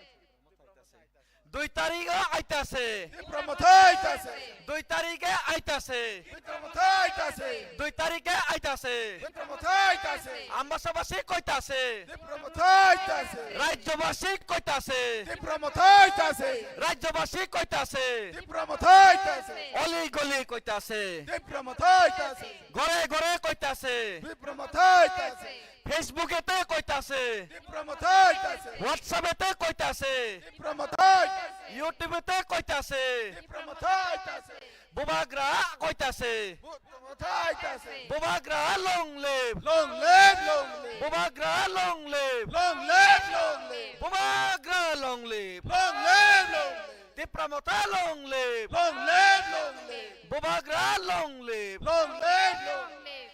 Dui tarikh o aitase. Tipra Motha aitase. Dui tarikh e aitase. Tipra Motha aitase. Dui tarikh e aitase. Tipra Motha aitase. Ambasabasi koitase. Tipra Motha aitase. Rajyabasi koitase. Tipra Motha aitase. Rajyabasi koitase. Tipra Motha aitase. Oli goli koitase. Tipra Motha aitase. Gore gore koitase. Tipra Motha aitase. Facebook ete koitase. Tipra Motha aitase. WhatsApp ete koitase. Tipra Motha aitase. YouTube ete koitase. Tipra Motha aitase. Bubagra koitase. Tipra Motha aitase. Bubagra long live. Long live, long live. Bubagra long live. Long live, long live. Bubagra long live. Long live, long live. Tipra Motha long live. Long live, long live. Bubagra long live. Long live, long live.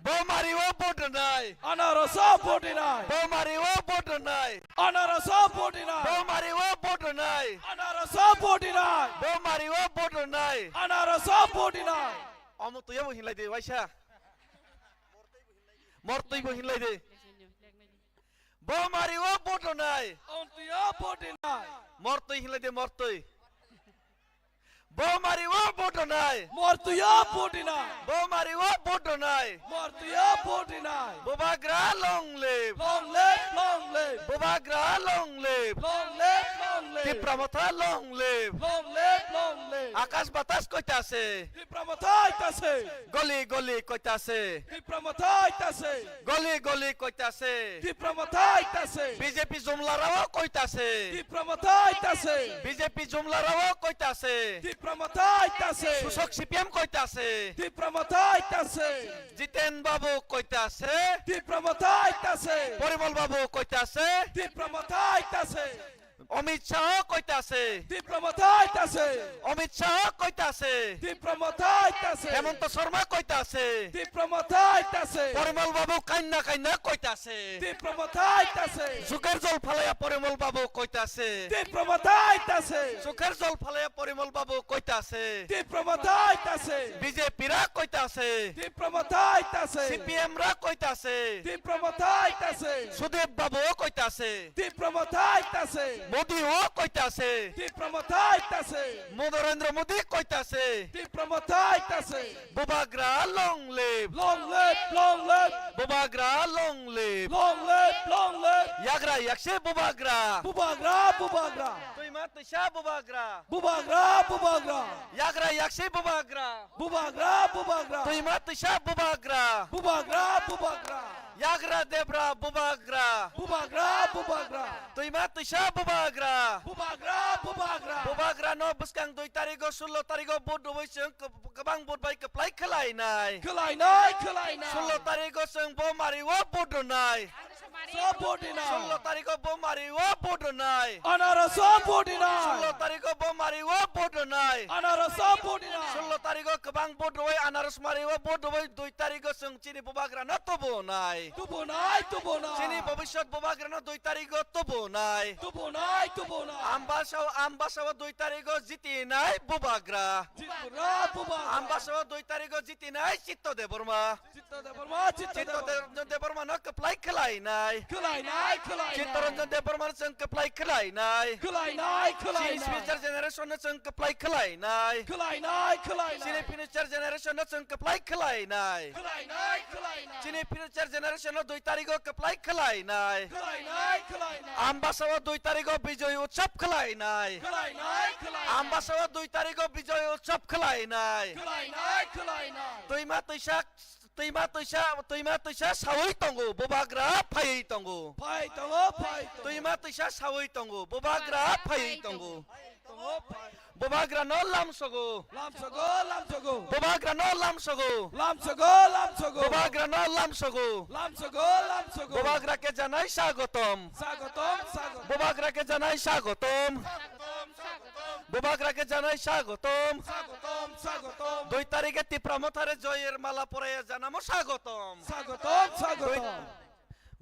Bo mari o vote rwnai. Anarasa vote rwnai. Bo mari o vote rwnai. Anarasa vote rwnai. Bo mari o vote rwnai. Anarasa vote rwnai. Bo mari o vote rwnai. Anarasa vote rwnai. Omo tuya bo hinlai de waisa. Mortwi bo hinlai de. Bo mari o vote rwnai. Omo tuya vote rwnai. Mortwi hinlai de mortwi. Bo mari o vote rwnai. Mortwi o vote rwnai. Bo mari o vote rwnai. Mortwi o vote rwnai. Bubagra long live. Long live, long live. Bubagra long live. Long live, long live. Tipra Motha long live. Long live, long live. Akash batas koitase. Tipra Motha aitase. Goli goli koitase. Tipra Motha aitase. Goli goli koitase. Tipra Motha aitase. B J P jumlarao koitase. Tipra Motha aitase. B J P jumlarao koitase. Tipra Motha aitase. Susok C P M koitase. Tipra Motha aitase. Jiten Babu koitase. Tipra Motha aitase. Porimol Babu koitase. Tipra Motha aitase. Amit Shah koitase. Tipra Motha aitase. Amit Shah koitase. Tipra Motha aitase. Hemanta Sharma koitase. Tipra Motha aitase. Porimol Babu kainna kainna koitase. Tipra Motha aitase. Suker jol phalaya Porimol Babu koitase. Tipra Motha aitase. Suker jol phalaya Porimol Babu koitase. Tipra Motha aitase. B J P ra koitase. Tipra Motha aitase. C P M ra koitase. Tipra Motha aitase. Sudip Babu koitase. Tipra Motha aitase. Modi o koitase. Tipra Motha aitase. Narendra Modi koitase. Tipra Motha aitase. Bubagra long live. Long live, long live. Bubagra long live. Long live, long live. Yagra yaksi Bubagra. Bubagra, Bubagra. Twima twisa Bubagra. Bubagra, Bubagra. Yagra yaksi Bubagra. Bubagra, Bubagra. Twima twisa Bubagra. Bubagra, Bubagra. Yagra debra Bubagra. Bubagra, Bubagra. Twima twisa Bubagra. Bubagra, Bubagra. Bubagra no bwskang dui tarigo, sullo tarigo vote rwui chwng kwb-, kwbang vote bai kwplai khwlainai. Khwlainai, khwlainai. Sullo tarigo chwng bo mari o vote rwnai. So vote rwnai. Sullo tarigo bo mari o vote rwnai. Anarasa vote rwnai. Sullo tarigo bo mari o vote rwnai. Anarasa vote rwnai. Sullo tarigo kwbang vote rwui anaras mari o vote rwui dui tarigo chwng chini Bubagra no tubunai. Tubunai, tubunai. Chini bobiswt Bubagra no dui tarigo tubunai. Tubunai, tubunai. Ambasa o, Ambasa o dui tarigo jitinai Bubagra. Jitinai Bubagra. Ambasa o dui tarigo jitinai Chitto Debbarma. Chitto Debbarma, Chitto Chitto Debbarma. De-, Debbarma no kwplai khwlainai. Khwlainai, khwlainai. Chittaranjan Debbarma no chwng kwplai khwlainai. Khwlainai, khwlainai. Chini future generation no chwng kwplai khwlainai. Khwlainai, khwlainai. Chini future generation no chwng kwplai khwlainai. Khwlainai, khwlainai. Chini future generation no dui tarigo kwplai khwlainai. Khwlainai, khwlainai. Ambasa o dui tarigo Bijoy Utsav khwlainai. Khwlainai, khwlainai. Ambasa o dui tarigo Bijoy Utsav khwlainai. Khwlainai, khwlainai. Twima twisa Twima twisa, twima twisa saui tongo, Bubagra phaiwi tongo. Phai tongo, phai tongo. Twima twisa saui tongo, Bubagra phaiwi tongo. Phai tongo, phai. Bubagra no lamsogo. Lamsogo, lamsogo. Bubagra no lamsogo. Lamsogo, lamsogo. Bubagra no lamsogo. Lamsogo, lamsogo. Bubagra ke janai swagotom. Swagotom, swagotom. Bubagra ke janai swagotom. Swagotom, swagotom. Bubagra ke janai swagotom. Swagotom, swagotom. Dui tarikhe Tipra Mothare joyer mala poraiya janamo swagotom. Swagotom, swagotom. Dui,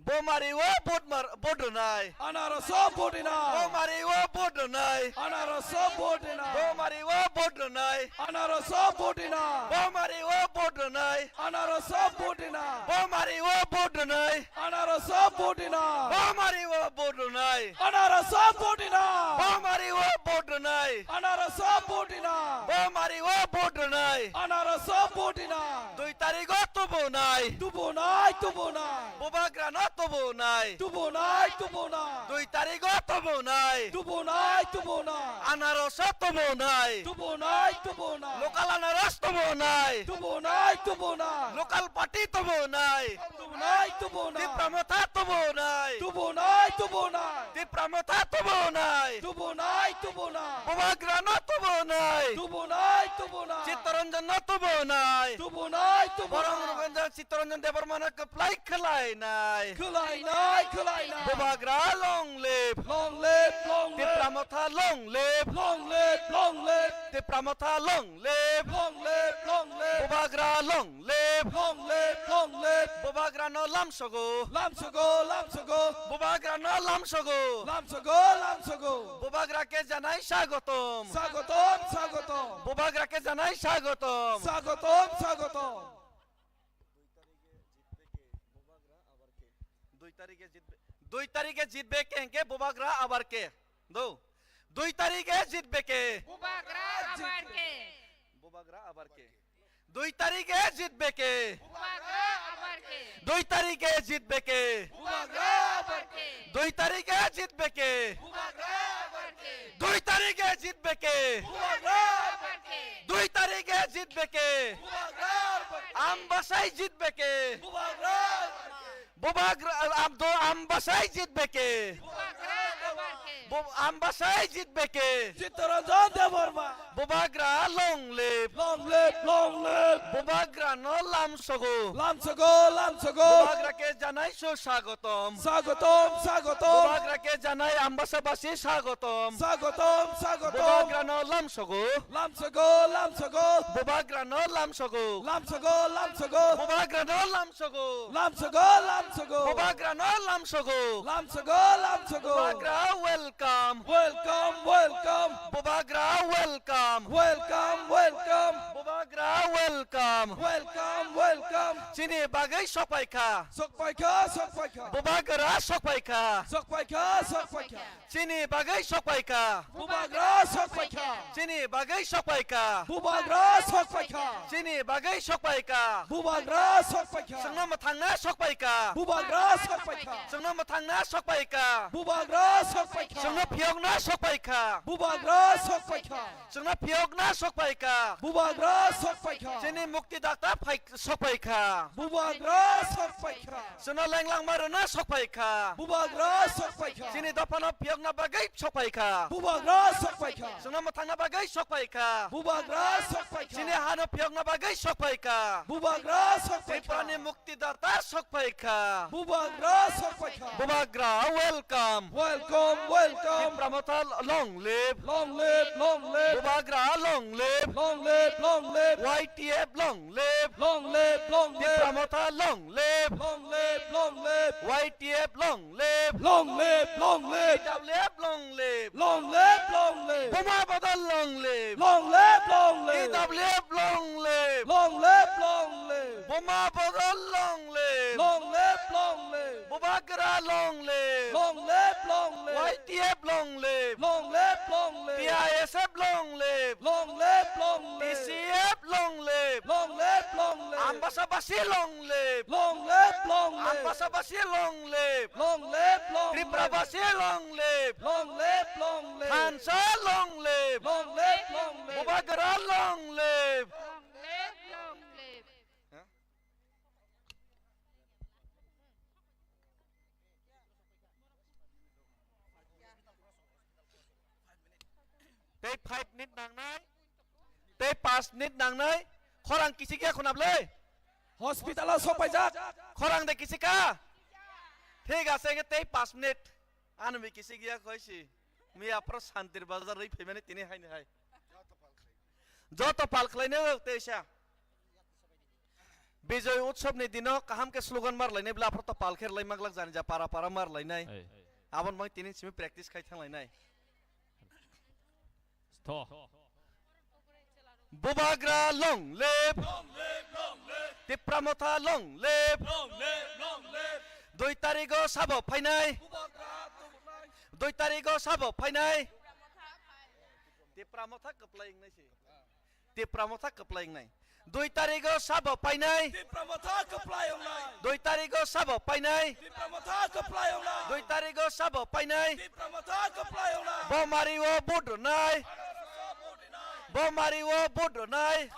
bo mari o vote mar, vote rwnai. Anarasa vote rwnai. Bo mari o vote rwnai. Anarasa vote rwnai. Bo mari o vote rwnai. Anarasa vote rwnai. Bo mari o vote rwnai. Anaros o vote rwnai. Bomari o vote rwnai. Anaros o vote rwnai. Bomari o vote rwnai. Anaros o vote rwnai. Bomari o vote rwnai. Anaros o vote rwnai. Bomari o vote rwnai. Anaros o vote rwnai. Dui tarik o tubunai. Tubunai, tubunai. Bubagra no tubunai. Tubunai, tubunai. Dui tarik o tubunai. Tubunai, tubunai. Anaros o tubunai. Tubunai, tubunai. Local anaros tubunai. Tubunai, tubunai. Local party tubunai. Tubunai, tubunai. Tipra Motha tubunai. Tubunai, tubunai. Tipra Motha tubunai. Tubunai, tubunai. Bubagra no tubunai. Tubunai, tubunai. Chittaranjan no tubunai. Tubunai, tubunai. Borong Rubenjan Chittaranjan Debbarma no kwplai khwlainai. Khwlainai, khwlainai. Bubagra long live. Long live, long live. Tipra Motha long live. Long live, long live. Tipra Motha long live. Long live, long live. Bubagra long live. Long live, long live. Bubagra no lamsogo. Lamsogo, lamsogo. Bubagra no lamsogo. Lamsogo, lamsogo. Bubagra ke janai swagotom. Swagotom, swagotom. Bubagra ke janai swagotom. Swagotom, swagotom. Dui tarikhe jitbe, dui tarikhe jitbe ke hwnkhe Bubagra abar ke. Do. Dui tarikhe jitbe ke. Bubagra abar ke. Bubagra abar ke. Dui tarikhe jitbe ke. Bubagra abar ke. Dui tarikhe jitbe ke. Bubagra abar ke. Dui tarikhe jitbe ke. Bubagra abar ke. Dui tarikhe jitbe ke. Bubagra abar ke. Dui tarikhe jitbe ke. Bubagra abar ke. Ambasai jitbe ke. Bubagra abar ke. Bubagra, am, do, ambasai jitbe ke. Bubagra abar ke. Bo-, ambasai jitbe ke. Chittaranjan Debbarma. Bubagra long live. Long live, long live. Bubagra no lamsogo. Lamsogo, lamsogo. Bubagra ke janai su swagotom. Swagotom, swagotom. Bubagra ke janai ambasa basi swagotom. Swagotom, swagotom. Bubagra no lamsogo. Lamsogo, lamsogo. Bubagra no lamsogo. Lamsogo, lamsogo. Bubagra no lamsogo. Lamsogo, lamsogo. Bubagra no lamsogo. Lamsogo, lamsogo. Bubagra welcome. Welcome, welcome. Bubagra welcome. Welcome, welcome. Bubagra welcome. Welcome, welcome. Chini bagwi sokpaikha. Sokpaikha, sokpaikha. Bubagra sokpaikha. Sokpaikha, sokpaikha. Chini bagwi sokpaikha. Bubagra sokpaikha. Chini bagwi sokpaikha. Bubagra sokpaikha. Chini bagwi sokpaikha. Bubagra sokpaikha. Chwngno mwthangna sokpaikha. Bubagra sokpaikha. Chwngno mwthangna sokpaikha. Bubagra sokpaikha. Chwngno phiyokna sokpaikha. Bubagra sokpaikha. Chwngno phiyokna sokpaikha. Bubagra sokpaikha. Chini mukti dakta phai sokpaikha. Bubagra sokpaikha. Chwngno lenglangma rwna sokpaikha. Bubagra sokpaikha. Chini dophano phiyokna bagwi sokpaikha. Bubagra sokpaikha. Chwngno mwthangna bagwi sokpaikha. Bubagra sokpaikha. Chini hano phiyokna bagwi sokpaikha. Bubagra sokpaikha. Triprani mukti dakta sokpaikha. Bubagra sokpaikha. Bubagra welcome. Welcome, welcome. Tipra Motha long live. Long live, long live. Bubagra long live. Long live, long live. Y T F long live. Long live, long live. Tipra Motha long live. Long live, long live. Y T F long live. Long live, long live. T W F long live. Long live, long live. Buma Bodol long live. Long live, long live. T W F long live. Long live, long live. Buma Bodol long live. Long live, long live. Bubagra long live. Long live, long live. Y T F long live. Long live, long live. T I S F long live. Long live, long live. T C F long live. Long live, long live. Ambasabasi long live. Long live, long live. Ambasabasi long live. Long live, long live. Triprabasi long live. Long live, long live. Thansa long live. Long live, long live. Bubagra long live. Long live, long live. Tei five minute nangnai. Tei panch minute nangnai. Khorang kichik ya khunap le. Hospital o sokpaijak. Khorang de kichik ka. Thik ase, tei panch minute. Ano mi kichik ya khoisi. Mi aphro Santir Bazar rwi phaimani tini haini hai. Joto pal khlainai o teisa. Bijoy Utsav ni dino kaham khe slogan mar lainai bwla aphro to pal khe rwlai maglak jani ja para para mar lainai. Ei. Aboni bagwi tini simi practice khai thang lainai. Stho. Bubagra long live. Tipra Motha long live. Long live, long live. Dui tarigo sabo phainai. Bubagra tubunai. Dui tarigo sabo phainai. Tipra Motha kwplai wngnai se. Tipra Motha kwplai wngnai. Dui tarigo sabo phainai. Tipra Motha kwplai wngnai. Dui tarigo sabo phainai. Tipra Motha kwplai wngnai. Dui tarigo sabo phainai. Tipra Motha kwplai wngnai. Bo mari o vote rwnai. Bo mari o vote rwnai.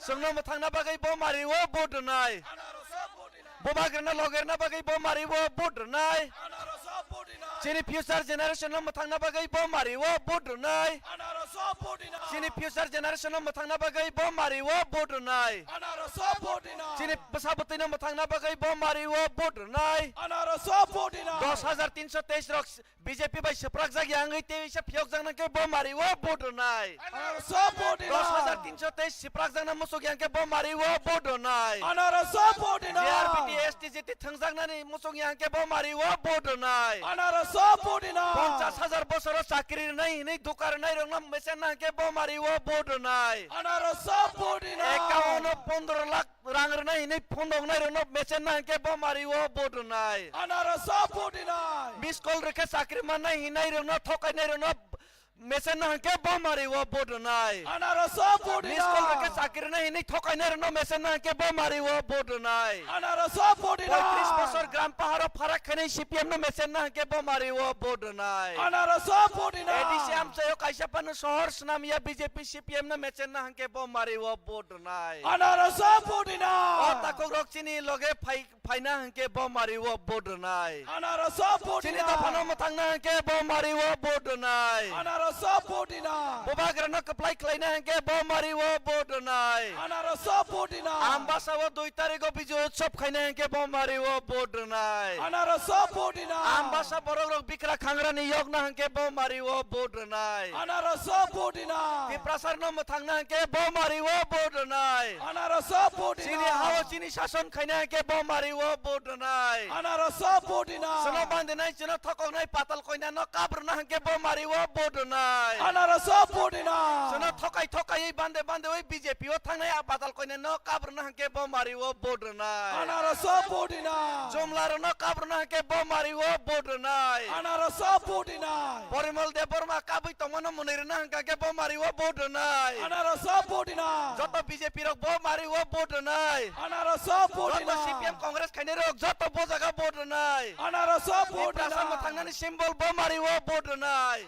Chwngno mwthangna bagwi bo mari o vote rwnai. Bubagrano logerna bagwi bo mari o vote rwnai. Chini future generation no mwthangna bagwi bo mari o vote rwnai. Chini future generation no mwthangna bagwi bo mari o vote rwnai. Chini bwsa bwtwi no mwthangna bagwi bo mari o vote rwnai. Dos hajar tinso teis rok B J P bai swprakjak ya wngwi tei wngsa phiyokjak nang khe bo mari o vote rwnai. Dos hajar tinso teis swprakjak na muchuk ya wng khe bo mari o vote rwnai. J R B T S T J T thwngjaknani muchung ya hwnkhe bo mari o vote rwnai. Ponchas hajar bosoro chakri rwnai hinwi duka rwnai rokno mechenna hwnkhe bo mari o vote rwnai. Ekaun o pondro lakh rang rwnai hinwi phundoknai rokno mechenna hwnkhe bo mari o vote rwnai. Miss call rwkhe chakri mannai hinai rokno thokainai rokno mechenna hwnkhe bo mari o vote rwnai. Miss call rwkhe chakri rwnai hinwi thokainai rokno mechenna hwnkhe bo mari o vote rwnai. Poitris bosor gram paharo pharak khainai C P M no mechenna hwnkhe bo mari o vote rwnai. A D C amchaio kaisa phano sohor swnam ya B J P C P M no mechenna hwnkhe bo mari o vote rwnai. O takhuk rok chini loge phai phaina hwnkhe bo mari o vote rwnai. Chini dophano mwthangna hwnkhe bo mari o vote rwnai. Bubagrano kwplai khlaina hwnkhe bo mari o vote rwnai. Ambasa o dui tarigo Bijoy Utsav khaina hwnkhe bo mari o vote rwnai. Ambasa borok rok bikra khangrani yokna hwnkhe bo mari o vote rwnai. Tiprasarno mwthangna hwnkhe bo mari o vote rwnai. Chini hao chini sason khaina hwnkhe bo mari o vote rwnai. Chwngno bandinai, chwngno thokoknai patal koinano kabrwna hwnkhe bo mari o vote rwnai. Chwngno thokai thokai bande bande oi B J P o thangnai a patal koinano kabrwna hwnkhe bo mari o vote rwnai. Jomlarokno kabrwna hwnkhe bo mari o vote rwnai. Porimol Debbarma kabwi tongmano mwnwi rwna hwnkha khe bo mari o vote rwnai. Joto B J P rok bo mari o vote rwnai. Joto C P M Congress khainai rok joto bo jaga vote rwnai. Tiprasa mwthangnani symbol bo mari o vote rwnai.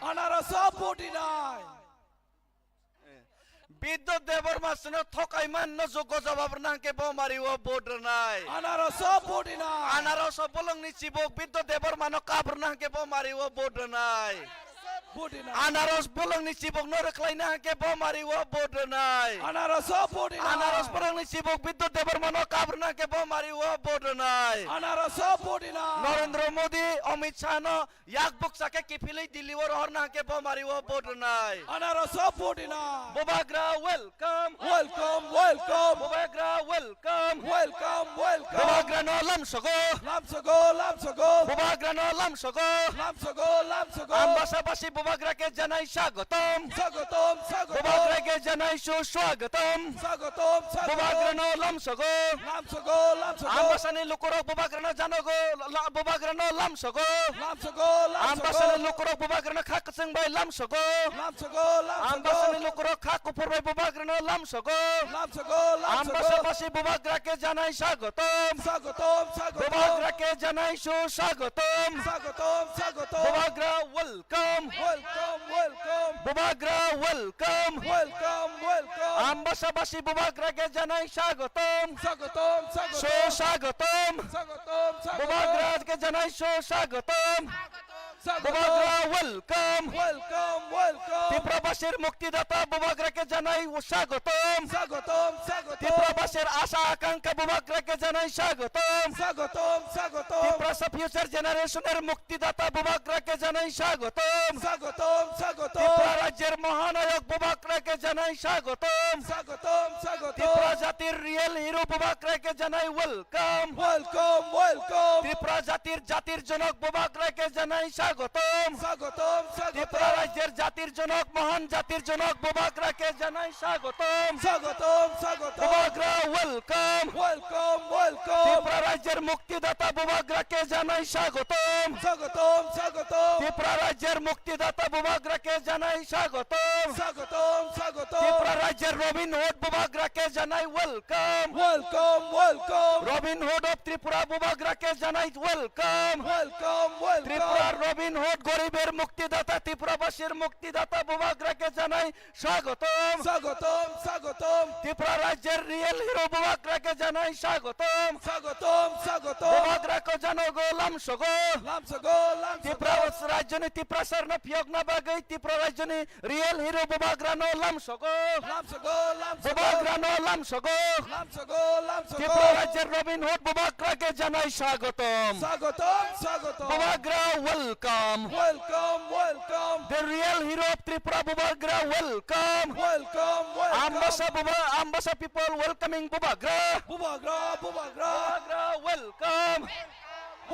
Bidyut Debbarma chwngno thokai manno joggo jawab rwna hwnkhe bo mari o vote rwnai. Anaros o bolongni chibuk Bidyut Debbarmano kabrwna hwnkhe bo mari o vote rwnai. Anaros bolongni chibukno rwkhlaina hwnkhe bo mari o vote rwnai. Anaros bolongni chibuk Bidyut Debbarmano kabrwna hwnkhe bo mari o vote rwnai. Narendra Modi, Amit Shah no yak bukcha khe kiphilwi Delhi o rohorna hwnkhe bo mari o vote rwnai. Anaros o vote rwnai. Bubagra welcome. Welcome, welcome. Bubagra welcome. Welcome, welcome. Bubagrano lamsogo. Lamsogo, lamsogo. Bubagrano lamsogo. Lamsogo, lamsogo. Ambasa basi Bubagra khe janai swagotom. Swagotom, swagotom. Bubagra khe janai suswagotom. Swagotom, swagotom. Bubagrano lamsogo. Lamsogo, lamsogo. Ambasani lukurok Bubagrano janogo, la-, Bubagrano lamsogo. Lamsogo, lamsogo. Ambasani lukurok Bubagrano kha kwchwng bai lamsogo. Lamsogo, lamsogo. Ambasani lukurok kha kuphur bai Bubagrano lamsogo. Lamsogo, lamsogo. Ambasa basi Bubagra khe janai swagotom. Swagotom, swagotom. Bubagra khe janai suswagotom. Swagotom, swagotom. Bubagra welcome. Welcome, welcome. Bubagra welcome. Welcome, welcome. Ambasa basi Bubagra khe janai swagotom. Swagotom, swagotom. Suswagotom. Swagotom, swagotom. Bubagra khe janai suswagotom. Swagotom. Bubagra welcome. Welcome, welcome. Tipra basir muktidata Bubagra khe janai swagotom. Swagotom, swagotom. Tipra basir asha akankha Bubagra khe janai swagotom. Swagotom, swagotom. Tiprasa future generation er muktidata Bubagra khe janai swagotom. Swagotom, swagotom. Tipra rajyer mahanayok Bubagra khe janai swagotom. Swagotom, swagotom. Tipra jatir real hero Bubagra khe janai welcome. Welcome, welcome. Tipra jatir jatir jonok Bubagra khe janai swagotom. স্বাগতম। স্বাগতম, স্বাগতম। ত্রিপুরা রাজ্যের জাতির জনক, মহান জাতির জনক বুবাগ্রাকে জানাই স্বাগতম। স্বাগতম, স্বাগতম। বুবাগ্রা, welcome। Welcome, welcome। ত্রিপুরা রাজ্যের মুক্তিদাতা বুবাগ্রাকে জানাই স্বাগতম। স্বাগতম, স্বাগতম। ত্রিপুরা রাজ্যের মুক্তিদাতা বুবাগ্রাকে জানাই স্বাগতম। স্বাগতম, স্বাগতম। ত্রিপুরা রাজ্যের রবিন হুড বুবাগ্রাকে জানাই welcome। Welcome, welcome। Robin Hood of Tripura বুবাগ্রাকে জানাই welcome। Welcome, welcome। ত্রিপুরার রবিন হুড, গরিবের মুক্তিদাতা, ত্রিপুরাবাসীর মুক্তিদাতা বুবাগ্রাকে জানাই স্বাগতম। স্বাগতম, স্বাগতম। ত্রিপুরা রাজ্যের রিয়েল হিরো বুবাগ্রাকে জানাই স্বাগতম। স্বাগতম, স্বাগতম। বুবাগ্রাকে জানাই গো lamsogo। Lamsogo, lamsogo। ত্রিপুরা রাজ্যনি ত্রিপুরাসারনো phiyokna bagwi ত্রিপুরা রাজ্যনি রিয়েল হিরো বুবাগ্রানো lamsogo। Lamsogo, lamsogo। বুবাগ্রানো lamsogo। Lamsogo, lamsogo। ত্রিপুরা রাজ্যের রবিন হুড বুবাগ্রাকে জানাই স্বাগতম। স্বাগতম, স্বাগতম। বুবাগ্রা, welcome। Welcome, welcome। The real hero of Tripura, Bubagra, welcome। Welcome, welcome। Ambasa Buba-, Ambasa people welcoming Bubagra। Bubagra, Bubagra। Bubagra, welcome।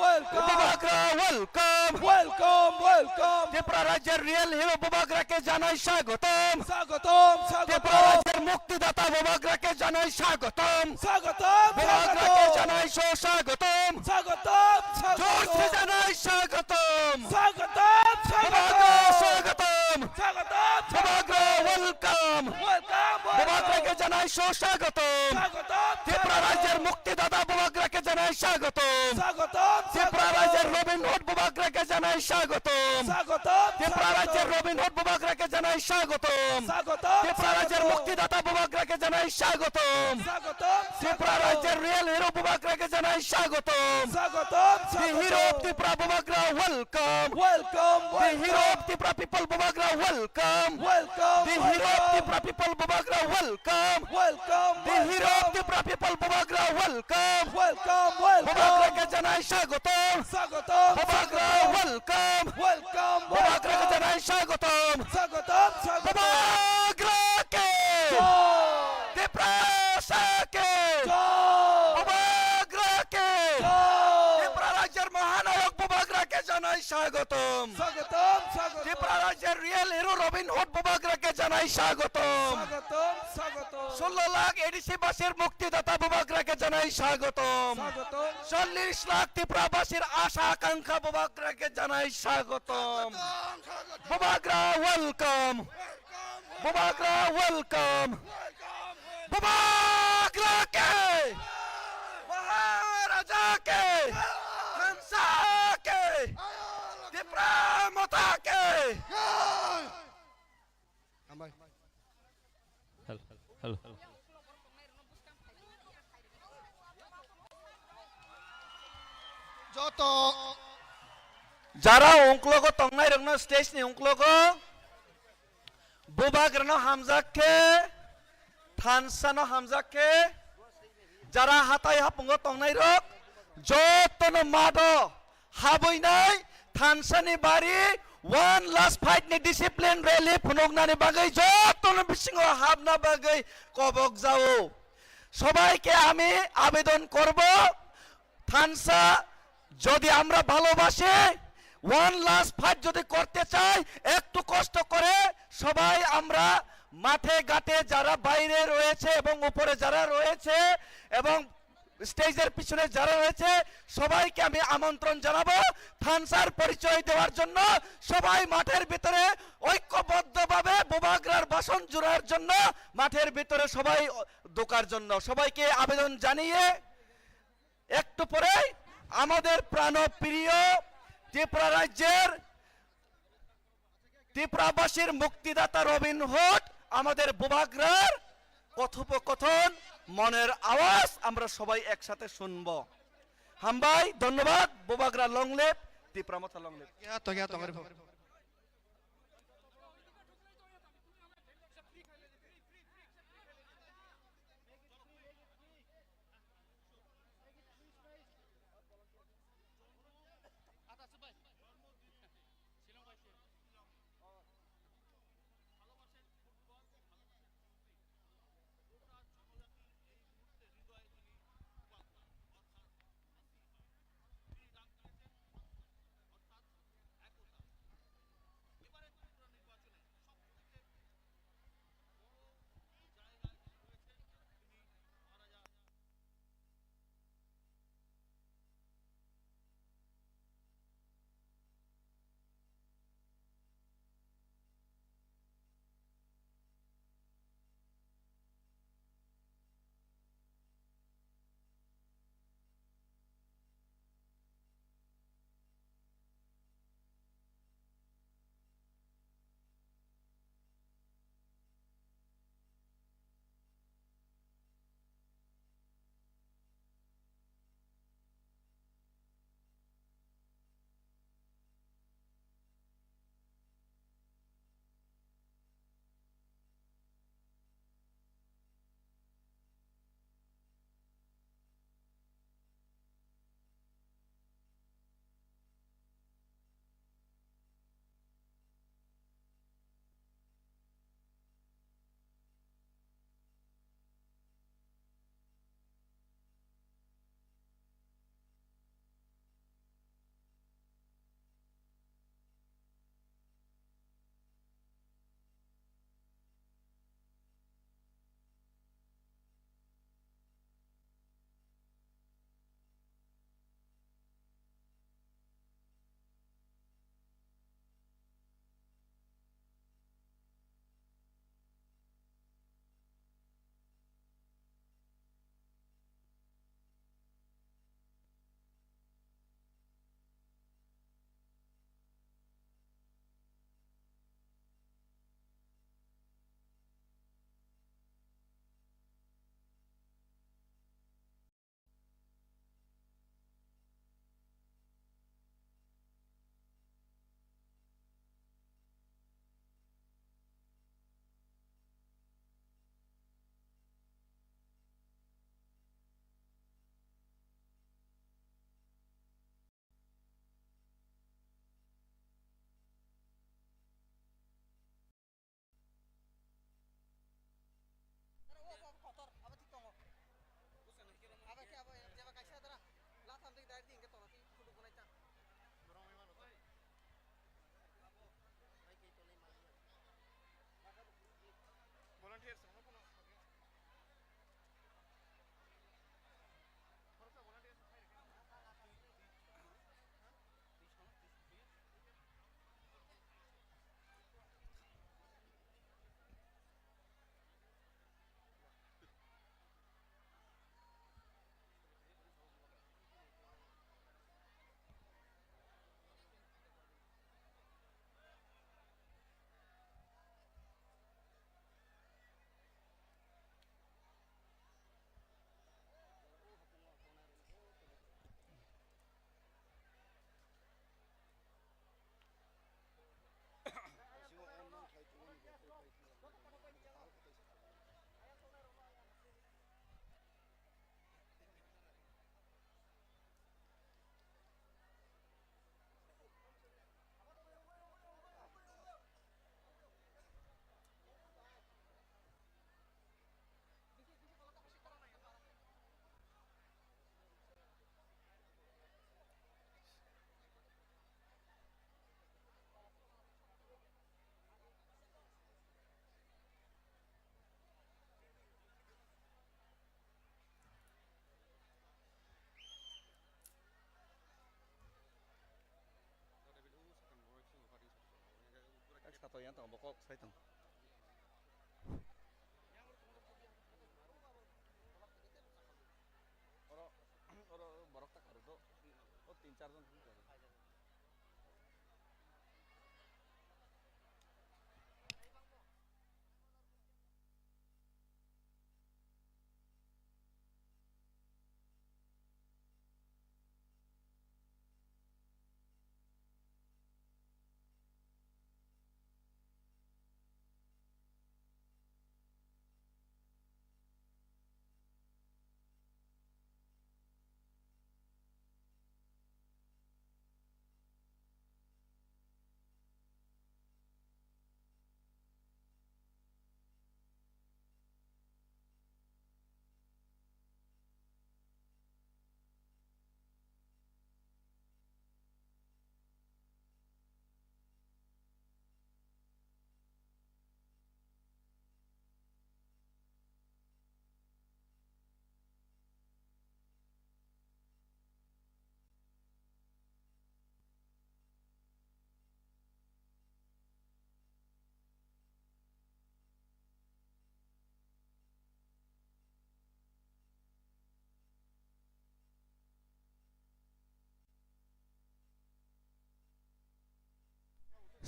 Welcome। Bubagra, welcome। Welcome, welcome। Tripura রাজ্যের real hero বুবাগ্রাকে জানাই স্বাগতম। স্বাগতম, স্বাগতম। ত্রিপুরা রাজ্যের মুক্তিদাতা বুবাগ্রাকে জানাই স্বাগতম। স্বাগতম, বুবাগ্রাকে স্বাগতম। জানাই সুস্বাগতম। স্বাগতম, স্বাগতম। জোরসে জানাই স্বাগতম। স্বাগতম, স্বাগতম। বুবাগ্রা স্বাগতম। স্বাগতম, স্বাগতম। বুবাগ্রা welcome। Welcome, welcome। বুবাগ্রাকে জানাই সুস্বাগতম। স্বাগতম, ত্রিপুরা স্বাগতম। রাজ্যের মুক্তিদাতা বুবাগ্রাকে জানাই স্বাগতম। স্বাগতম, ত্রিপুরা স্বাগতম। রাজ্যের রবিন হুড বুবাগ্রাকে জানাই স্বাগতম। স্বাগতম, ত্রিপুরা স্বাগতম। রাজ্যের রবিন হুড বুবাগ্রাকে জানাই স্বাগতম। স্বাগতম, ত্রিপুরা রাজ্যের স্বাগতম। মুক্তিদাতা বুবাগ্রাকে জানাই স্বাগতম। স্বাগতম, ত্রিপুরা স্বাগতম। রাজ্যের রিয়েল হিরো বুবাগ্রাকে জানাই স্বাগতম। স্বাগতম, The hero of স্বাগতম। Tripura Bubagra, welcome। Welcome, The hero welcome। of Tripura people Bubagra, welcome। Welcome, The hero of welcome। Tripura people Bubagra, welcome। Welcome, The hero of welcome। Tripura people Bubagra, welcome। Welcome, welcome। বুবাগ্রাকে জানাই স্বাগতম। স্বাগতম, বুবাগ্রা স্বাগতম। Welcome। Welcome, Bubagra-ke welcome। জানাই স্বাগতম। স্বাগতম, স্বাগতম। বুবাগ্রাকে। জয়। তিপ্রাসাকে। জয়। বুবাগ্রাকে। জয়। ত্রিপুরা রাজ্যের মহানায়ক বুবাগ্রাকে জানাই স্বাগতম। স্বাগতম, স্বাগতম। ত্রিপুরা রাজ্যের রিয়েল হিরো রবিন হুড বুবাগ্রাকে জানাই স্বাগতম। স্বাগতম, স্বাগতম। ষোলো লাখ এডিসি বাসীর মুক্তিদাতা বুবাগ্রাকে জানাই স্বাগতম। স্বাগতম। চল্লিশ লাখ ত্রিপুরাবাসীর আশা আকাঙ্ক্ষা বুবাগ্রাকে জানাই স্বাগতম। স্বাগতম, স্বাগতম। বুবাগ্রা welcome। Welcome, বুবাগ্রা welcome। Welcome, welcome। বুবাগ্রাকে। মহারাজাকে। থানসাকে। ত্রিপুরা মাতাকে। Hello, hello। Joto jara ungklogo tongnai rokno stage ni ungklogo bubagrano hamjak khe, thansa no hamjak khe, jara hatai hapungo tongnai rok jotono mado habwinai thansani bari one last fight ni discipline rally phunuknani bagwi jotono bisingo habna bagwi kobok jao. সবাইকে আমি আবেদন করব, থানসা যদি আমরা ভালোবাসি, one last fight যদি করতে চাই, একটু কষ্ট করে সবাই আমরা মাঠে ঘাটে যারা বাইরে রয়েছে এবং উপরে যারা রয়েছে এবং স্টেজের পিছনে যারা রয়েছে সবাইকে আমি আমন্ত্রণ জানাবো থানসার পরিচয় দেওয়ার জন্য। সবাই মাঠের ভিতরে ঐক্যবদ্ধভাবে বুবাগ্রার বাসন জুড়ার জন্য মাঠের ভিতরে সবাই ঢোকার জন্য সবাইকে আবেদন জানিয়ে একটু পরেই আমাদের প্রাণপ্রিয় ত্রিপুরা রাজ্যের ত্রিপুরাবাসীর মুক্তিদাতা রবিন হুড, আমাদের বুবাগ্রার কথোপকথন, মনের আওয়াজ আমরা সবাই একসাথে শুনব। হামবাই, ধন্যবাদ। বুবাগ্রা long live, Tripura Motha long live। Yang tong bokok sai tong. Oro, oro borok ta karu do. O tin char jon.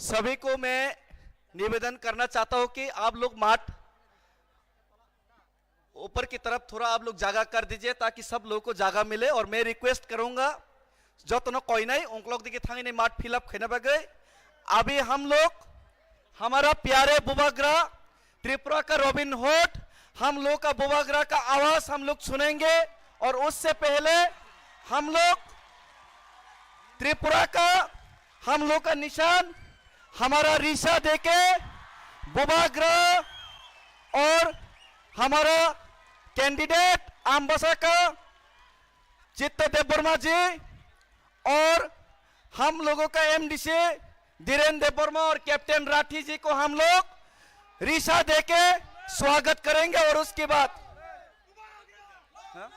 सभी को मैं निवेदन करना चाहता हूं कि आप लोग माठ ऊपर की तरफ थोड़ा आप लोग जगह कर दीजिए, ताकि सब लोगों को जगह मिले। और मैं रिक्वेस्ट करूंगा, jotono koinai ongklok digi thangini mat fill up khaina bagwi। अभी हम लोग हमारा प्यारे बुबाग्रा त्रिपुरा का रॉबिन हुड, हम लोग का बुबाग्रा का आवाज हम लोग सुनेंगे। और उससे पहले हम लोग त्रिपुरा का, हम लोग का निशान हमारा रिशा देके बुबाग्रा और हमारा कैंडिडेट अम्बासा का चित्त देव वर्मा जी और हम लोगों का एमडीसी धीरेन देव वर्मा और कैप्टन राठी जी को हम लोग रिशा देके स्वागत करेंगे। और उसके बाद, हाँ?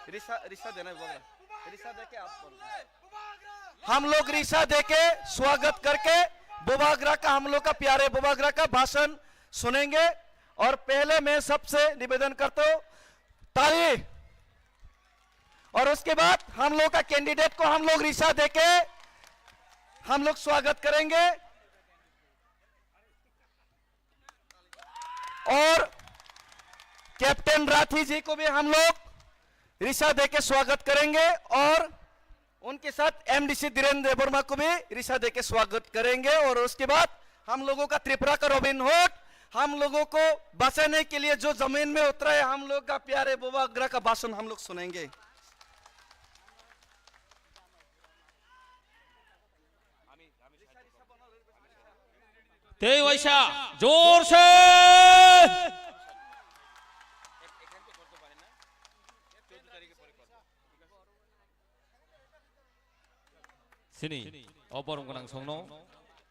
रिशा, रिशा देना है, बोल रहा। रिशा देके आप बोल रहे। हम लोग रिशा देके स्वागत करके बुबाग्रा का हम लोग का प्यारे बुबाग्रा का भाषण सुनेंगे। और पहले मैं सबसे निवेदन करता हूँ, ताली। और उसके बाद हम लोग का कैंडिडेट को हम लोग रिशा देके हम लोग स्वागत करेंगे। और कैप्टन राठी जी को भी हम लोग रिशा देके स्वागत करेंगे और उनके साथ एमडीसी धीरेन देव वर्मा को भी रिशा देके स्वागत करेंगे। और उसके बाद हम लोगों का त्रिपुरा का रॉबिन हुड हम लोगों को बचाने के लिए जो जमीन में उतरा है, हम लोग का प्यारे बुबाग्रा का भाषण हम लोग सुनेंगे। Tei waisa, jorse. Sini, o borom gwnang songno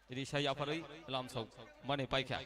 risa yapharwi lamsok mani paikha.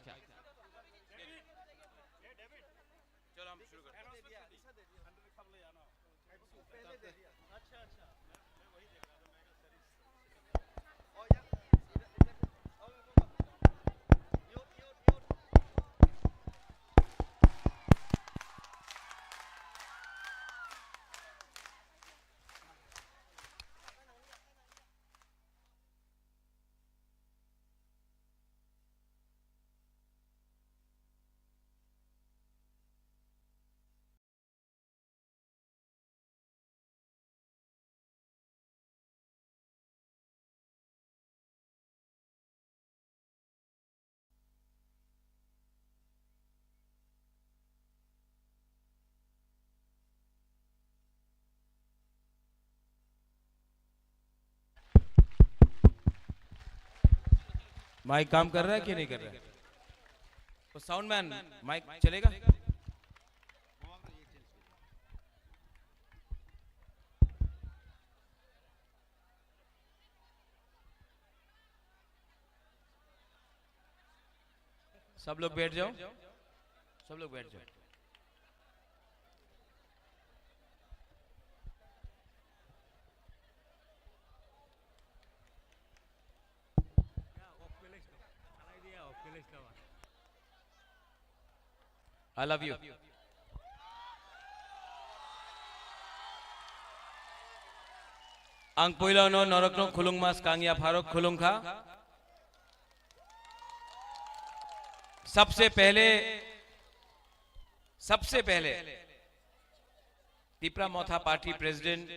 Mike काम कर रहा है कि नहीं कर रहा है? तो साउंड मैन, माइक चलेगा? सब लोग बैठ जाओ, सब लोग बैठ जाओ। I love you. Ang puilano norokno khulungma skangya pharok khulungkha. सबसे पहले, सबसे पहले Tipra Motha Party President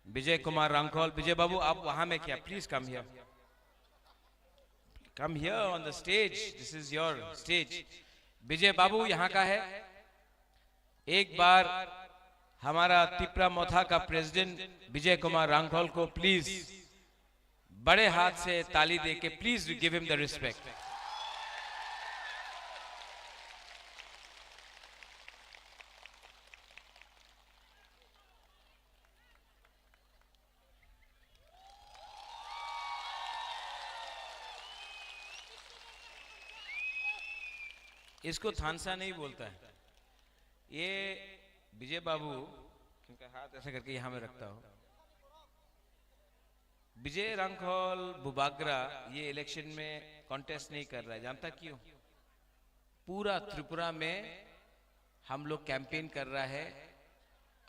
Vijay Kumar Rangkhol. विजय बाबू, आप वहां में क्या? Please come here. Come here on the stage. This is your stage. विजय बाबू यहाँ का है. एक बार हमारा तिप्रा मोथा का प्रेसिडेंट विजय कुमार रांखल को प्लीज बड़े हाथ से ताली दे के, please give him the respect. इसको थानसा नहीं बोलता है। ये विजय बाबू, इनका हाथ ऐसा करके यहाँ में रखता हूँ। विजय रांखल बुबाग्रा ये इलेक्शन में कॉन्टेस्ट नहीं कर रहा है, जानता क्यों? पूरा त्रिपुरा में हम लोग कैंपेन कर रहा है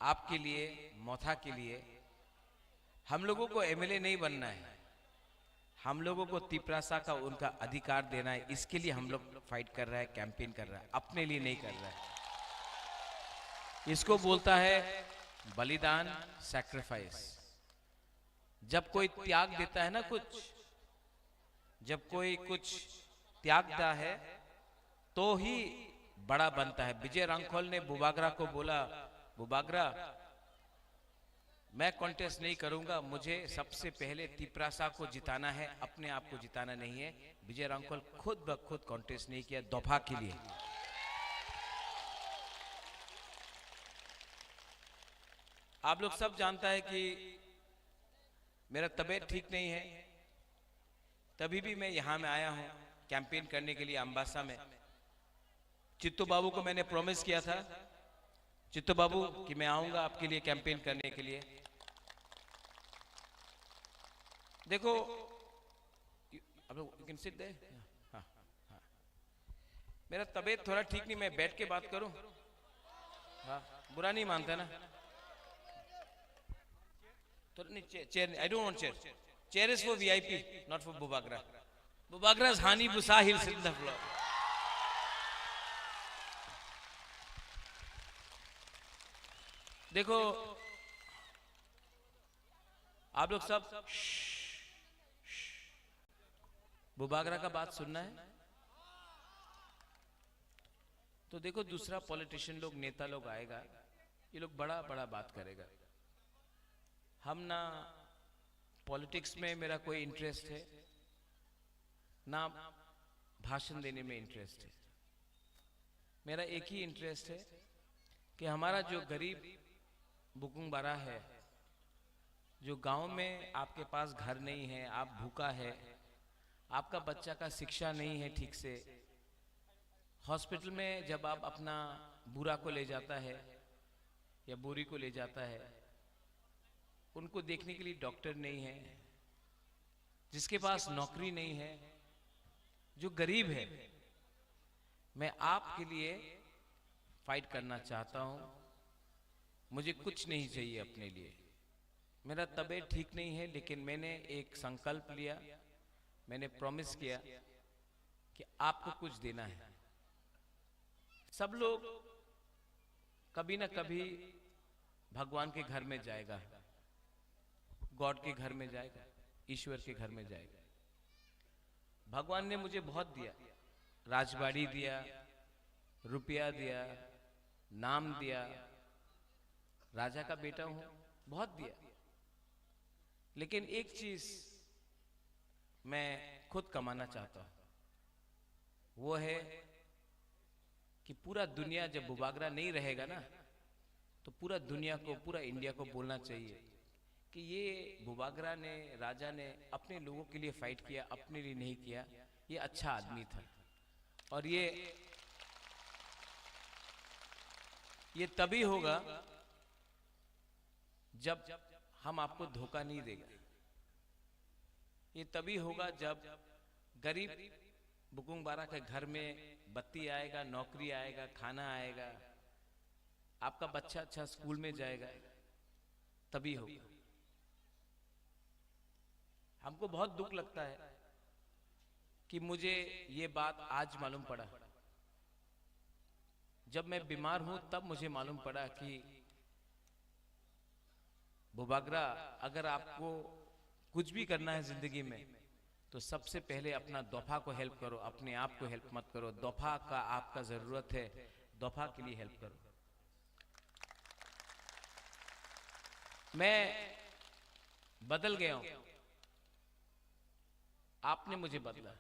आपके लिए, मोथा के लिए। हम लोगों को एमएलए नहीं बनना है, हम लोगों को तिपरासा का उनका अधिकार देना है, इसके लिए हम लोग फाइट कर रहा है, कैंपेन कर रहा है, अपने लिए नहीं कर रहा है। इसको बोलता है बलिदान, सैक्रिफाइस। जब कोई त्याग देता है ना कुछ, जब कोई कुछ त्यागता है तो ही बड़ा बनता है। विजय रांखल ने बुबागरा को बोला, बुबागरा, मैं कॉन्टेस्ट नहीं करूंगा, मुझे सबसे पहले तिपरासा को जिताना है, अपने आप को जिताना नहीं है। विजय रांखल खुद ब खुद कॉन्टेस्ट नहीं किया दफा के लिए। आप लोग सब जानता है कि मेरा तबीयत ठीक नहीं है, तभी भी मैं यहाँ में आया हूँ कैंपेन करने के लिए अम्बासा में। चित्तू बाबू को मैंने प्रॉमिस किया था, चित्तू बाबू, कि मैं आऊँगा आपके लिए कैंपेन करने के लिए। देखो, आप लोग, you can sit there। हाँ, हाँ। मेरा तबीयत थोड़ा ठीक नहीं, मैं बैठ के बात करूं? हाँ, बुरा नहीं मानते ना? थोड़ा नहीं, चे-, चेयर नहीं, I don't want chair. Chair is for V I P, not for Bubagra. Bubagra's honey busa, he'll sit in the floor. देखो, आप लोग सब, बुबागरा का बात सुनना है? तो देखो, दूसरा पॉलिटिशियन लोग, नेता लोग आएगा, ये लोग बड़ा बड़ा बात करेगा। हम ना पॉलिटिक्स में मेरा कोई इंटरेस्ट है, ना भाषण देने में इंटरेस्ट है। मेरा एक ही इंटरेस्ट है कि हमारा जो गरीब बुकुंग बारा है, जो गांव में आपके पास घर नहीं है, आप भूखा है, आपका बच्चा का शिक्षा नहीं है ठीक से, हॉस्पिटल में जब आप अपना बूढ़ा को ले जाता है या बूढ़ी को ले जाता है, उनको देखने के लिए डॉक्टर नहीं है, जिसके पास नौकरी नहीं है, जो गरीब है, मैं आपके लिए फाइट करना चाहता हूँ। मुझे कुछ नहीं चाहिए अपने लिए। मेरा तबीयत ठीक नहीं है, लेकिन मैंने एक संकल्प लिया, मैंने प्रॉमिस किया कि आपको कुछ देना है। सब लोग कभी ना कभी भगवान के घर में जाएगा, गॉड के घर में जाएगा, ईश्वर के घर में जाएगा। भगवान ने मुझे बहुत दिया, राजबाड़ी दिया, रुपया दिया, नाम दिया, राजा का बेटा हूँ, बहुत दिया। लेकिन एक चीज मैं खुद कमाना चाहता हूँ, वो है कि पूरा दुनिया जब बुबागरा नहीं रहेगा ना, तो पूरा दुनिया को, पूरा इंडिया को बोलना चाहिए कि ये बुबागरा ने, राजा ने अपने लोगों के लिए फाइट किया, अपने लिए नहीं किया, ये अच्छा आदमी था। और ये, ये तभी होगा जब हम आपको धोखा नहीं देगा। ये तभी होगा जब गरीब बुकुंग बारा के घर में बत्ती आएगा, नौकरी आएगा, खाना आएगा, आपका बच्चा अच्छा स्कूल में जाएगा, तभी होगा। हमको बहुत दुख लगता है कि मुझे ये बात आज मालूम पड़ा। जब मैं बीमार हूं, तब मुझे मालूम पड़ा कि बुबागरा, अगर आपको कुछ भी करना है जिंदगी में, तो सबसे पहले अपना दोफा को हेल्प करो, अपने आप को हेल्प मत करो। दोफा का आपका जरूरत है, दोफा के लिए हेल्प करो। मैं बदल गया हूं, आपने मुझे बदला।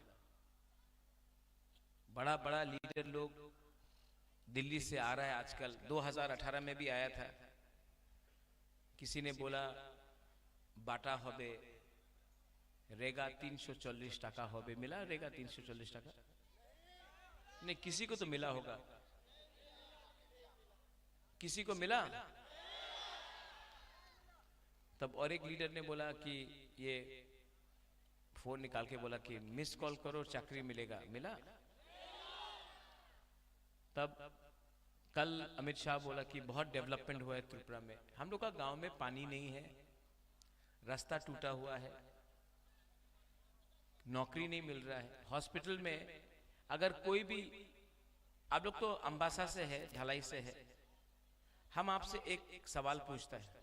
बड़ा बड़ा लीडर लोग दिल्ली से आ रहा है आजकल। दो हज़ार अठारह में भी आया था, किसी ने बोला बाटा होबे, रेगा तीन सौ चालीस टका होबे, मिला रेगा तीन सौ चालीस टका? नहीं, किसी को तो मिला होगा, किसी को मिला? तब और एक लीडर ने बोला कि ये फोन निकाल के बोला कि मिस कॉल करो, चाकरी मिलेगा। मिला? तब कल अमित शाह बोला कि बहुत डेवलपमेंट हुआ है त्रिपुरा में। हम लोग का गांव में पानी नहीं है, रास्ता टूटा हुआ है, नौकरी नहीं मिल रहा है। हॉस्पिटल में अगर कोई भी, आप लोग तो अम्बासा से है, ढलाई से है, हम आपसे एक सवाल पूछता है,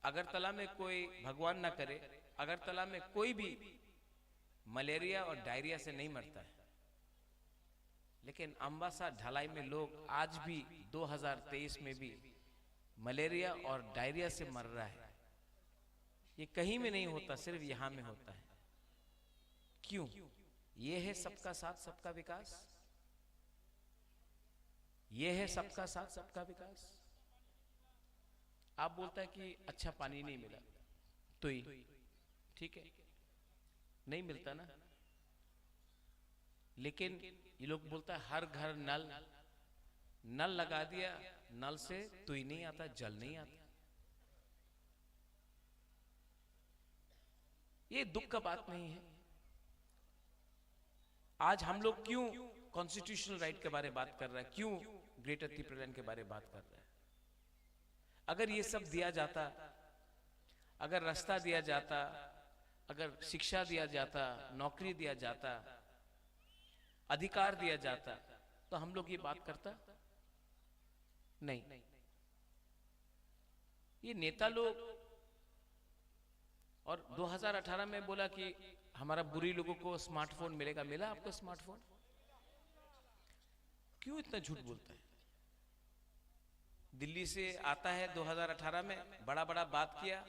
अगरतला में कोई, भगवान ना करे, अगरतला में कोई भी मलेरिया और डायरिया से नहीं मरता है, लेकिन अम्बासा ढलाई में लोग आज भी, दो हज़ार तेईस में भी मलेरिया और डायरिया से मर रहा है। ये कहीं में नहीं होता, सिर्फ यहां में होता है। क्यों? ये है सबका साथ, सबका विकास। ये है सबका साथ, सबका विकास। आप बोलता है कि अच्छा पानी नहीं मिला, तो ही ठीक है, नहीं मिलता ना। लेकिन ये लोग बोलता है हर घर नल, नल लगा दिया, नल से तुई नहीं आता, जल नहीं आता। ये दुख का बात नहीं है। आज हम लोग क्यों कॉन्स्टिट्यूशनल राइट के बारे में बात कर रहे हैं, क्यों ग्रेटर तिप्रालैंड के बारे में बात कर रहे हैं? अगर ये सब दिया जाता, अगर रास्ता दिया जाता, अगर शिक्षा दिया जाता, नौकरी दिया जाता, अधिकार दिया जाता, तो हम लोग ये बात करता नहीं। ये नेता लोग, और दो हज़ार अठारह में बोला कि हमारा बुरी लोगों को स्मार्टफोन मिलेगा। मिला आपको स्मार्टफोन? क्यों इतना झूठ बोलता है? दिल्ली से आता है दो हज़ार अठारह में, बड़ा बड़ा बात किया,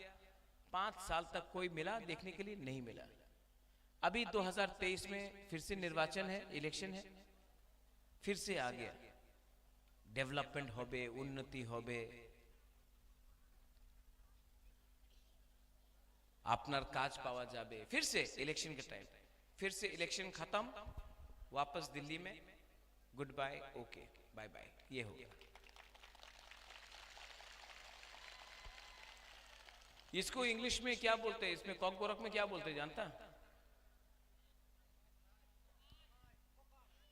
पांच साल तक कोई मिला देखने के लिए नहीं मिला। अभी दो हज़ार तेईस में फिर से निर्वाचन है, इलेक्शन है, फिर से आ गया। डेवलपमेंट होबे, उन्नति होबे, আপনার কাজ পাওয়া যাবে। फिर से इलेक्शन के टाइम, फिर से इलेक्शन खत्म, वापस दिल्ली में, good bye, okay, bye bye, ये हो गया। इसको इंग्लिश में क्या बोलते हैं, इसमें कॉकबरक में क्या बोलते हैं, जानता?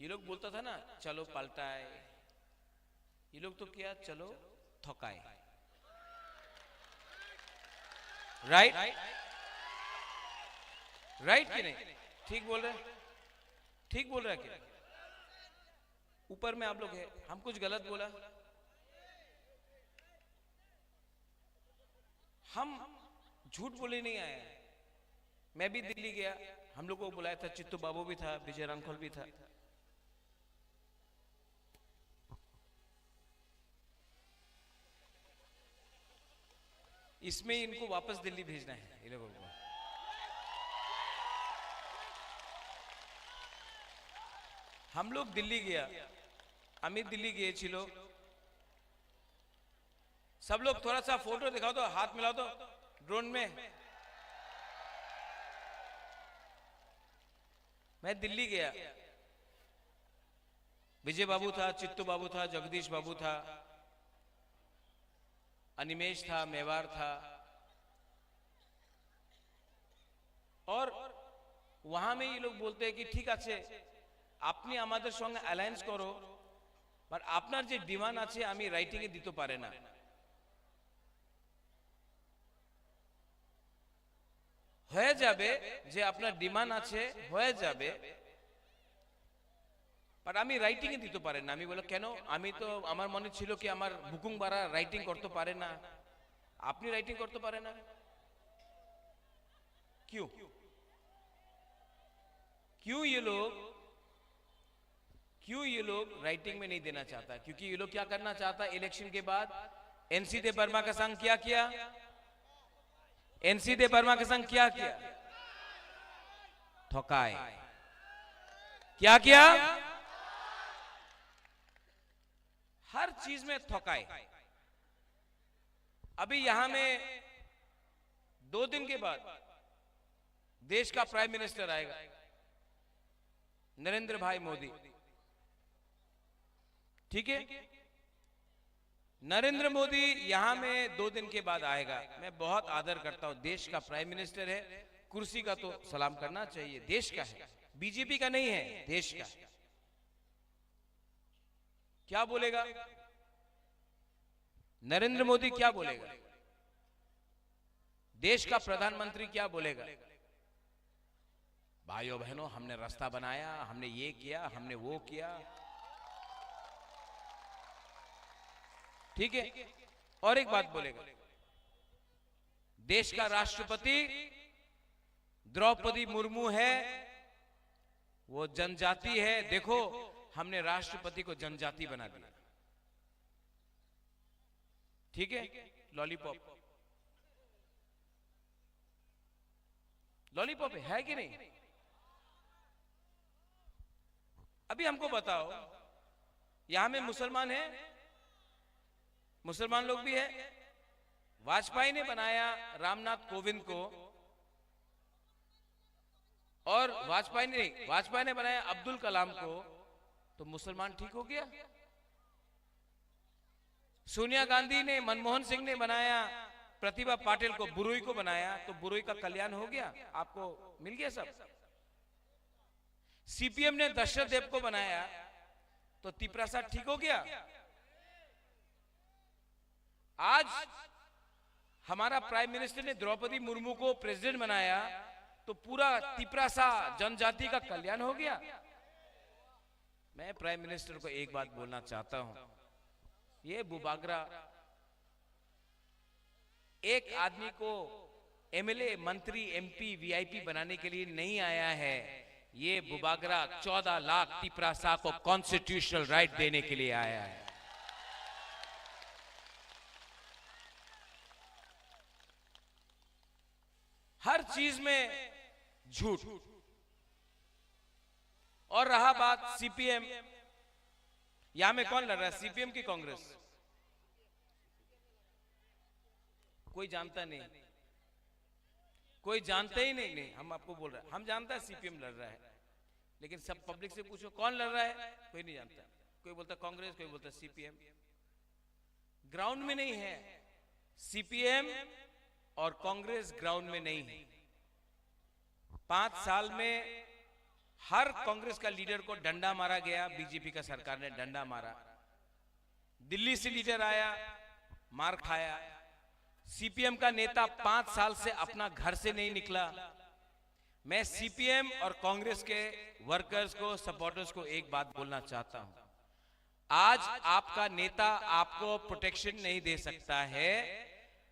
ये लोग बोलता था ना, चलो पलटाए, ये लोग तो क्या, चलो थकाए। राइट? राइट कि नहीं? ठीक बोल रहे? ठीक बोल रहा है क्या? ऊपर में आप लोग हैं, हम कुछ गलत बोला? हम झूठ बोले नहीं आए। मैं भी दिल्ली गया, हम लोग को बुलाया था, चित्तू बाबू भी था, विजय रांखल भी था। इसमें इनको वापस दिल्ली भेजना है, ये लोगों को। हम लोग दिल्ली गया, আমি দিল্লি গিয়েছিল। सब लोग थोड़ा सा फोटो दिखाओ तो, हाथ मिलाओ तो ड्रोन में। मैं दिल्ली गया, विजय बाबू था, चित्तू बाबू था, जगदीश बाबू था, अनिमेश था, मेवार था, और वहां में ये लोग बोलते हैं कि ठीक আছে, আপনি আমাদের সঙ্গে অ্যালায়েন্স করো, বাট আপনার যে ডিমান্ড আছে আমি রাইটিং এ দিতে পারে না। হয়ে যাবে, যে আপনার ডিমান্ড আছে হয়ে যাবে, বাট আমি রাইটিং এ দিতে পারে না। আমি বলে, কেন? আমি তো, আমার মনে ছিল কি আমার বুকুং বারা রাইটিং করতে পারে না, আপনি রাইটিং করতে পারে না। क्यों? क्यों ये लोग, क्यों ये लोग राइटिंग में नहीं देना चाहता? क्योंकि ये लोग क्या करना चाहता है इलेक्शन के बाद? एनसी देबबर्मा का संग क्या किया? एनसी देबबर्मा के संग क्या किया? ठकाए। क्या किया? हर चीज में ठकाए। अभी यहां में दो दिन के बाद देश का प्राइम मिनिस्टर आएगा, नरेंद्र भाई मोदी। ठीक है, नरेंद्र मोदी यहां में दो दिन के बाद आएगा। मैं बहुत आदर करता हूं, देश का प्राइम मिनिस्टर है, कुर्सी का तो सलाम करना चाहिए, देश का है, बीजेपी का नहीं है, देश का है। क्या बोलेगा नरेंद्र मोदी? क्या बोलेगा? देश का प्रधानमंत्री क्या बोलेगा? भाइयों बहनों, हमने रास्ता बनाया, हमने ये किया, हमने वो किया। ठीक है, और एक बात बोलेगा, देश का राष्ट्रपति द्रौपदी मुर्मू है, वो जनजाति है। देखो, हमने राष्ट्रपति को जनजाति बना दिया। ठीक है, लॉलीपॉप, लॉलीपॉप है कि नहीं? अभी हमको बताओ, यहां में मुसलमान है, मुसलमान लोग भी है। वाजपेयी ने बनाया रामनाथ कोविंद को, और वाजपेयी ने, वाजपेयी ने बनाया अब्दुल कलाम को, तो मुसलमान ठीक हो गया? सोनिया गांधी ने, मनमोहन सिंह ने बनाया प्रतिभा पाटिल को, बुरुई को बनाया, तो बुरुई का कल्याण हो गया? आपको मिल गया सब? सीपीएम ने दशरथ देव को बनाया, तो तिपरासा ठीक हो गया? आज हमारा प्राइम मिनिस्टर ने द्रौपदी मुर्मू को प्रेसिडेंट बनाया, तो पूरा तिपरासा जनजाति का कल्याण हो गया? मैं प्राइम मिनिस्टर को एक बात बोलना चाहता हूं, ये बुबागरा एक आदमी को एमएलए, मंत्री, एमपी, वीआईपी बनाने के लिए नहीं आया है। ये बुबागरा चौदह लाख तिपरासा को कॉन्स्टिट्यूशनल राइट देने के लिए आया है। हर चीज में झूठ। और रहा बात सीपीएम, यहां में कौन लड़ रहा है, सीपीएम की कांग्रेस? कोई जानता नहीं, कोई जानते ही नहीं। नहीं, हम आपको बोल रहे हैं, हम जानता है सीपीएम लड़ रहा है, लेकिन सब पब्लिक से पूछो कौन लड़ रहा है, कोई नहीं जानता। कोई बोलता कांग्रेस, कोई बोलता सीपीएम। ग्राउंड में नहीं है, सीपीएम और कांग्रेस ग्राउंड में नहीं है। पांच साल में हर कांग्रेस का लीडर को डंडा मारा गया, बीजेपी का सरकार ने डंडा मारा। दिल्ली से लीडर आया, मार खाया। सीपीएम का नेता पांच साल से अपना घर से नहीं निकला। मैं सीपीएम और कांग्रेस के वर्कर्स को, सपोर्टर्स को एक बात बोलना चाहता हूं, आज आपका नेता आपको प्रोटेक्शन नहीं दे सकता है।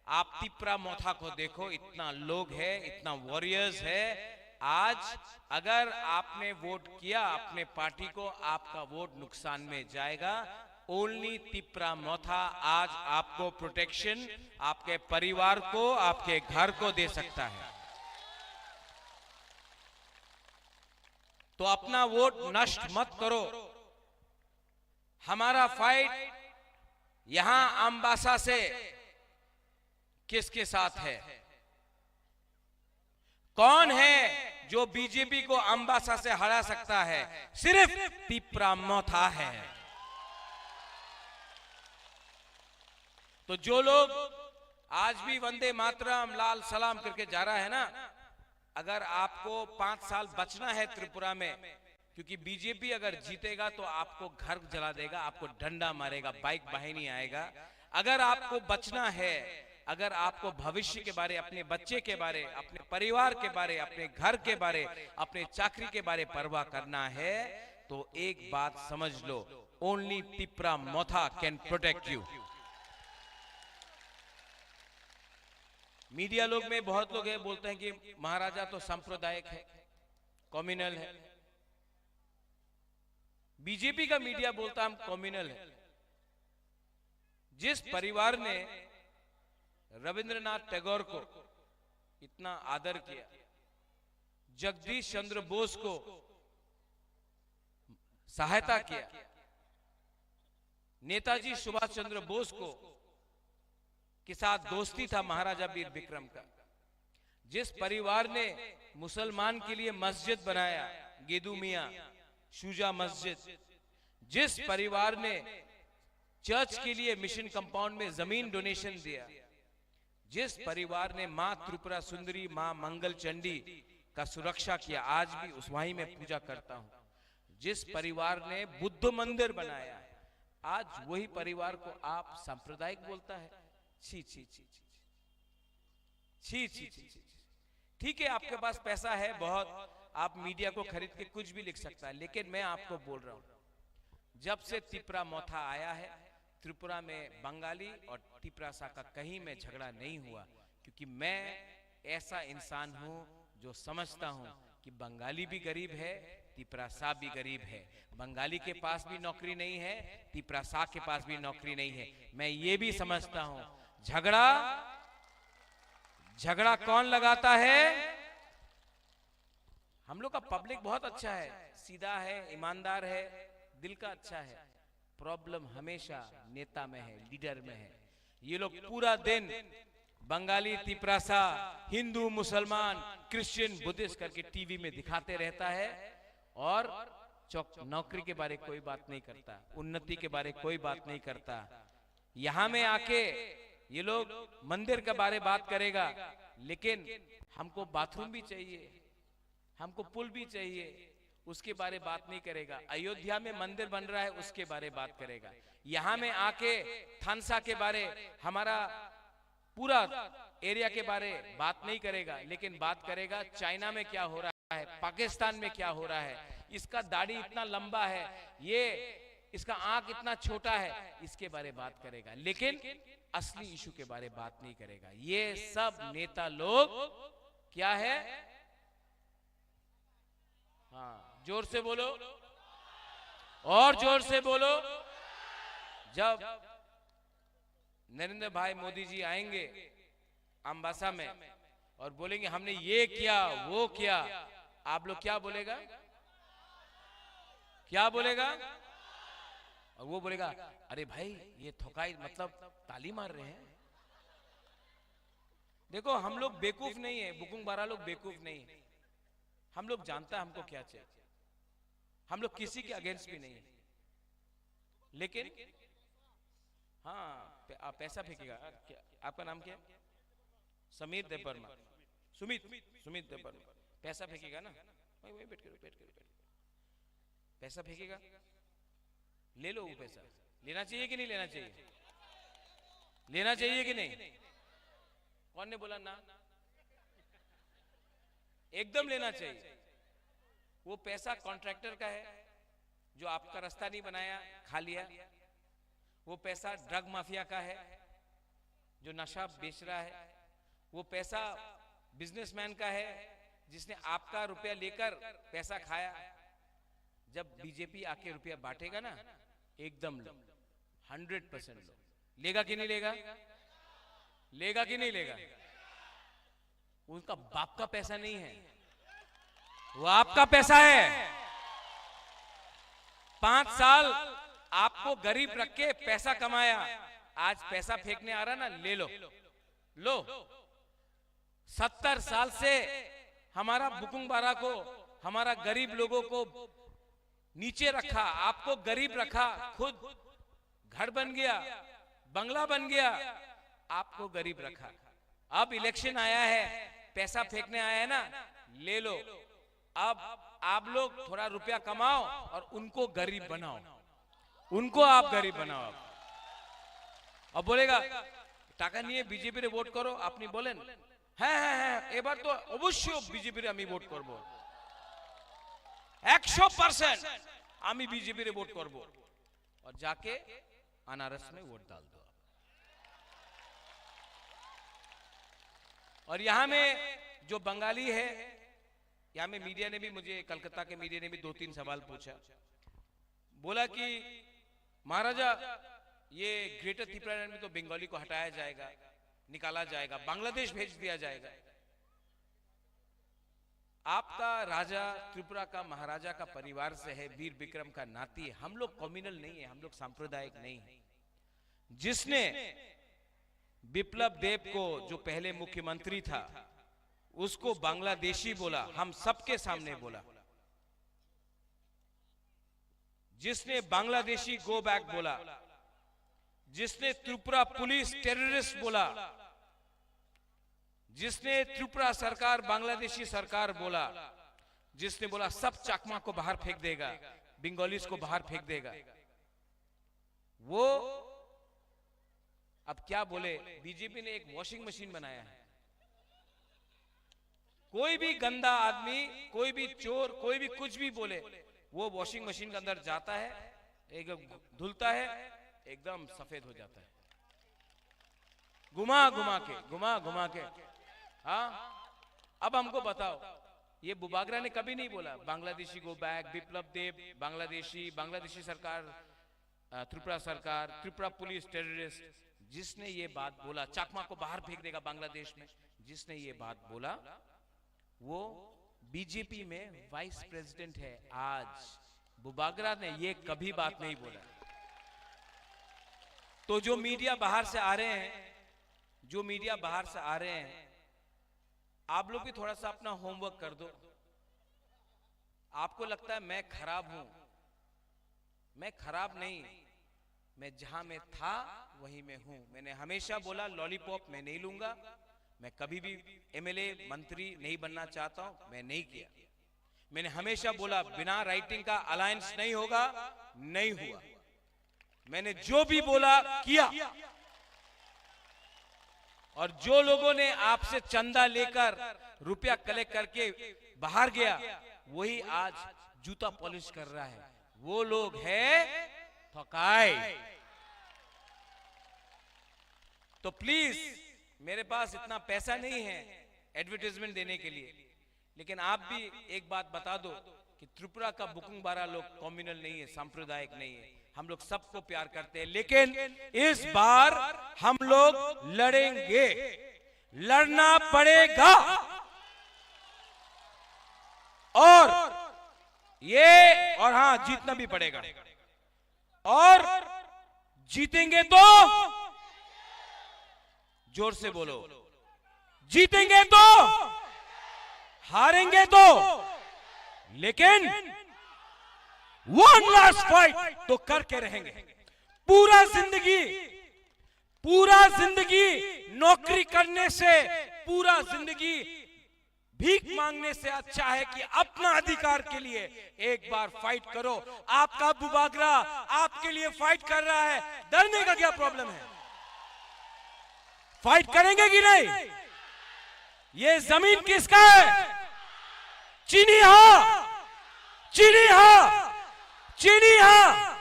आप तिपरा मोथा को देखो, इतना लोग है, इतना वॉरियर्स है। आज अगर आपने वोट किया अपने पार्टी को, आपका वोट नुकसान में जाएगा। ओनली तिपरा मोथा आज आपको प्रोटेक्शन, आपके परिवार को, आपके घर को दे सकता है। तो अपना वोट नष्ट मत करो। हमारा फाइट यहां अम्बासा से किसके साथ है? कौन है जो बीजेपी को अम्बासा से हरा सकता है? सिर्फ तिपरा मोथा है। तो जो लोग आज भी वंदे मातरम, लाल सलाम करके जा रहा है ना, अगर आप आपको पाँच साल बचना है त्रिपुरा में, क्योंकि बीजेपी अगर जीतेगा तो आपको घर जला देगा, आपको डंडा मारेगा, बाइक वाहिनी आएगा। अगर आपको बचना है, अगर आपको भविष्य के बारे, अपने बच्चे के बारे, अपने परिवार के बारे, अपने घर के बारे, अपने चाकरी के बारे परवाह करना है, तो एक बात समझ लो, only Tipra Motha can protect you। Media लोग में बहुत लोग हैं, बोलते हैं कि महाराजा तो सांप्रदायिक है, कम्युनल है। बीजेपी का मीडिया बोलता है हम कम्युनल है। जिस परिवार ने रविंद्रनाथ टैगोर को इतना आदर किया, जगदीश चंद्र बोस को सहायता किया, नेताजी सुभाष चंद्र बोस को के साथ दोस्ती था महाराजा वीर विक्रम का, जिस परिवार ने मुसलमान के लिए मस्जिद बनाया, गेदू मियाँ, शुजा मस्जिद, जिस परिवार ने चर्च के लिए मिशन कंपाउंड में जमीन डोनेशन दिया, जिस परिवार ने माँ त्रिपुरा सुंदरी, माँ मंगल चंडी का सुरक्षा किया, आज भी उस वहीं में पूजा करता हूँ। जिस परिवार ने बुद्ध मंदिर बनाया है, आज वही परिवार को आप सांप्रदायिक बोलता है। छी, छी, छी, छी, छी। छी, छी, छी, छी, छी। ठीक है, आपके पास पैसा है बहुत, आप मीडिया को खरीद के कुछ भी लिख सकता है, लेकिन मैं आपको बोल रहा हूँ, जब से तिपरा मोथा आया है, त्रिपुरा में बंगाली और तिपरासा का कहीं में झगड़ा नहीं हुआ, क्योंकि मैं ऐसा इंसान हूँ जो समझता हूँ कि बंगाली भी गरीब है, तिपरासा भी गरीब है। बंगाली के पास भी नौकरी नहीं है, तिपरासा के पास भी नौकरी नहीं है। मैं ये भी समझता हूँ, झगड़ा, झगड़ा कौन लगाता है? हम लोग का पब्लिक बहुत अच्छा है, सीधा है, ईमानदार है, दिल का अच्छा है। प्रॉब्लम हमेशा नेता में है, लीडर में है। ये लोग पूरा दिन बंगाली, तिपरासा, हिंदू, मुसलमान, क्रिश्चियन, बुद्धिस्ट करके टीवी में दिखाते रहता है और चौक-, नौकरी के बारे कोई बात नहीं करता, उन्नति के बारे कोई बात नहीं करता। यहाँ में आके ये लोग मंदिर के बारे बात करेगा, लेकिन हमको बाथरूम भी चाहिए, हमको पुल भी चाहिए, उसके बारे बात नहीं करेगा। अयोध्या में मंदिर बन रहा है, उसके बारे बात करेगा। यहाँ में आके थानसा के बारे, हमारा पूरा एरिया के बारे बात नहीं करेगा, लेकिन बात करेगा चाइना में क्या हो रहा है, पाकिस्तान में क्या हो रहा है, इसका दाढ़ी इतना लंबा है, ये, इसका आंख इतना छोटा है, इसके बारे बात करेगा, लेकिन असली इशू के बारे बात नहीं करेगा। ये सब नेता लोग क्या है? हाँ, जोर से बोलो, और जोर से बोलो। जब नरेंद्र भाई मोदी जी आएंगे अम्बासा में और बोलेंगे, "हमने ये किया, वो किया," आप लोग क्या बोलेगा? क्या बोलेगा? और वो बोलेगा, "अरे भाई, ये थोकाई, मतलब, ताली मार रहे हैं।" देखो, हम लोग बेवकूफ नहीं है, बुकुंग बारा लोग बेवकूफ नहीं है। हम लोग जानता है हमको क्या चाहिए। हम लोग किसी के अगेंस्ट भी नहीं है, लेकिन हाँ, पे-, आ, पैसा फेंकेगा। क्या, आपका नाम क्या है? समीर देवर्मा। सुमित, सुमित देवर्मा। पैसा फेंकेगा ना? वही, वही बैठ करो, बैठ करो, बैठ करो। पैसा फेंकेगा? ले लो वो पैसा। लेना चाहिए कि नहीं लेना चाहिए? लेना चाहिए कि नहीं? कौन ने बोला ना? एकदम लेना चाहिए। वो पैसा कॉन्ट्रैक्टर का है, जो आपका रास्ता नहीं बनाया, खा लिया। वो पैसा ड्रग माफिया का है, जो नशा बेच रहा है। वो पैसा बिजनेसमैन का है, जिसने आपका रुपया लेकर पैसा खाया। जब बीजेपी आके रुपया बांटेगा ना, एकदम लो, हंड्रेड परसेंट लो। लेगा कि नहीं लेगा? लेगा कि नहीं लेगा? उनका बाप का पैसा नहीं है, वो आपका पैसा है। पांच साल आपको गरीब रख के पैसा कमाया, आज पैसा फेंकने आ रहा ना, ले लो, लो। सत्तर साल से हमारा बुकुंग बारा को, हमारा गरीब लोगों को नीचे रखा, आपको गरीब रखा, खुद घर बन गया, बंगला बन गया, आपको गरीब रखा। अब इलेक्शन आया है, पैसा फेंकने आया है ना, ले लो। अब आप लोग थोड़ा रुपया कमाओ और उनको गरीब बनाओ, उनको आप गरीब बनाओ। अब बोलेगा, টাকা নিয়ে বিজেপিরে ভোট করো, আপনি বলেন, হ্যাঁ হ্যাঁ হ্যাঁ, এবার তো অবশ্যই বিজেপিরে আমি ভোট করব, একশো পার্সেন্ট আমি বিজেপিরে ভোট করব। और जाके अनारस में वोट डाल दो। और यहाँ में जो बंगाली है, यहाँ में मीडिया ने भी मुझे, कलकत्ता के मीडिया ने भी दो तीन सवाल पूछा, बोला कि महाराजा, ये ग्रेटर त्रिपुरालैंड में तो बंगाली को हटाया जाएगा, निकाला जाएगा, बांग्लादेश भेज दिया जाएगा। आपका राजा त्रिपुरा का महाराजा का परिवार से है, वीर विक्रम का नाती है। हम लोग कम्युनल नहीं है, हम लोग सांप्रदायिक नहीं है। जिसने विप्लव देव को, जो पहले मुख्यमंत्री था, उसको बांग्लादेशी बोला, हम सबके सामने बोला। जिसने बांग्लादेशी गो बैक बोला, जिसने त्रिपुरा पुलिस टेररिस्ट बोला, जिसने त्रिपुरा सरकार बांग्लादेशी सरकार बोला, जिसने बोला सब चकमा को बाहर फेंक देगा, बंगालीज को बाहर फेंक देगा, वो अब क्या बोले, बीजेपी ने एक वॉशिंग मशीन बनाया है। कोई भी गंदा आदमी, कोई भी चोर, कोई भी कुछ भी बोले, वो वॉशिंग मशीन के अंदर जाता है, एक धुलता है, एकदम सफेद हो जाता है। घुमा घुमा के, घुमा घुमा के। हाँ, अब हमको बताओ, ये बुबागरा ने कभी नहीं बोला बांग्लादेशी गो बैक, विप्लव देव बांग्लादेशी, बांग्लादेशी सरकार, अ, त्रिपुरा सरकार, त्रिपुरा पुलिस टेररिस्ट, जिसने ये बात बोला, चकमा को बाहर फेंक देगा बांग्लादेश में, जिसने ये बात बोला, वो बीजेपी में वाइस प्रेसिडेंट है आज। बुबागरा ने ये कभी बात नहीं बोला। तो जो मीडिया बाहर से आ रहे हैं, जो मीडिया बाहर से आ रहे हैं, आप लोग भी थोड़ा सा अपना होमवर्क कर दो। आपको लगता है मैं खराब हूं, मैं खराब नहीं, मैं जहां मैं था वहीं मैं हूं। मैंने हमेशा बोला लॉलीपॉप मैं नहीं लूंगा, मैं कभी भी एमएलए मंत्री नहीं बनना चाहता हूं, मैं नहीं किया। मैंने हमेशा बोला बिना राइटिंग का अलायंस नहीं होगा, नहीं हुआ। मैंने जो भी बोला किया। और जो लोगों ने आपसे चंदा लेकर रुपया कलेक्ट करके बाहर गया, वही आज जूता पॉलिश कर रहा है। वो लोग है ठकाई। तो प्लीज, मेरे पास इतना पैसा नहीं है एडवर्टाइजमेंट देने के लिए, लेकिन आप भी एक बात बता दो कि त्रिपुरा का बुकुंग बारा लोग कम्युनल नहीं है, सांप्रदायिक नहीं है, हम लोग सबको प्यार करते हैं, लेकिन इस बार हम लोग लड़ेंगे, लड़ना पड़ेगा। और ये, और हाँ, जीतना भी पड़ेगा। और जीतेंगे तो, जोर से बोलो, जीतेंगे तो, हारेंगे तो, लेकिन वन लास्ट फाइट तो करके रहेंगे। पूरा जिंदगी, पूरा जिंदगी नौकरी करने से, पूरा जिंदगी भीख मांगने से अच्छा है कि अपना अधिकार के लिए एक बार फाइट करो। आपका बुबागरा आपके लिए फाइट कर रहा है, डरने का क्या प्रॉब्लम है? फाइट करेंगे कि नहीं? ये जमीन किसका है? चीनी हा, चीनी हा, चीनी हा।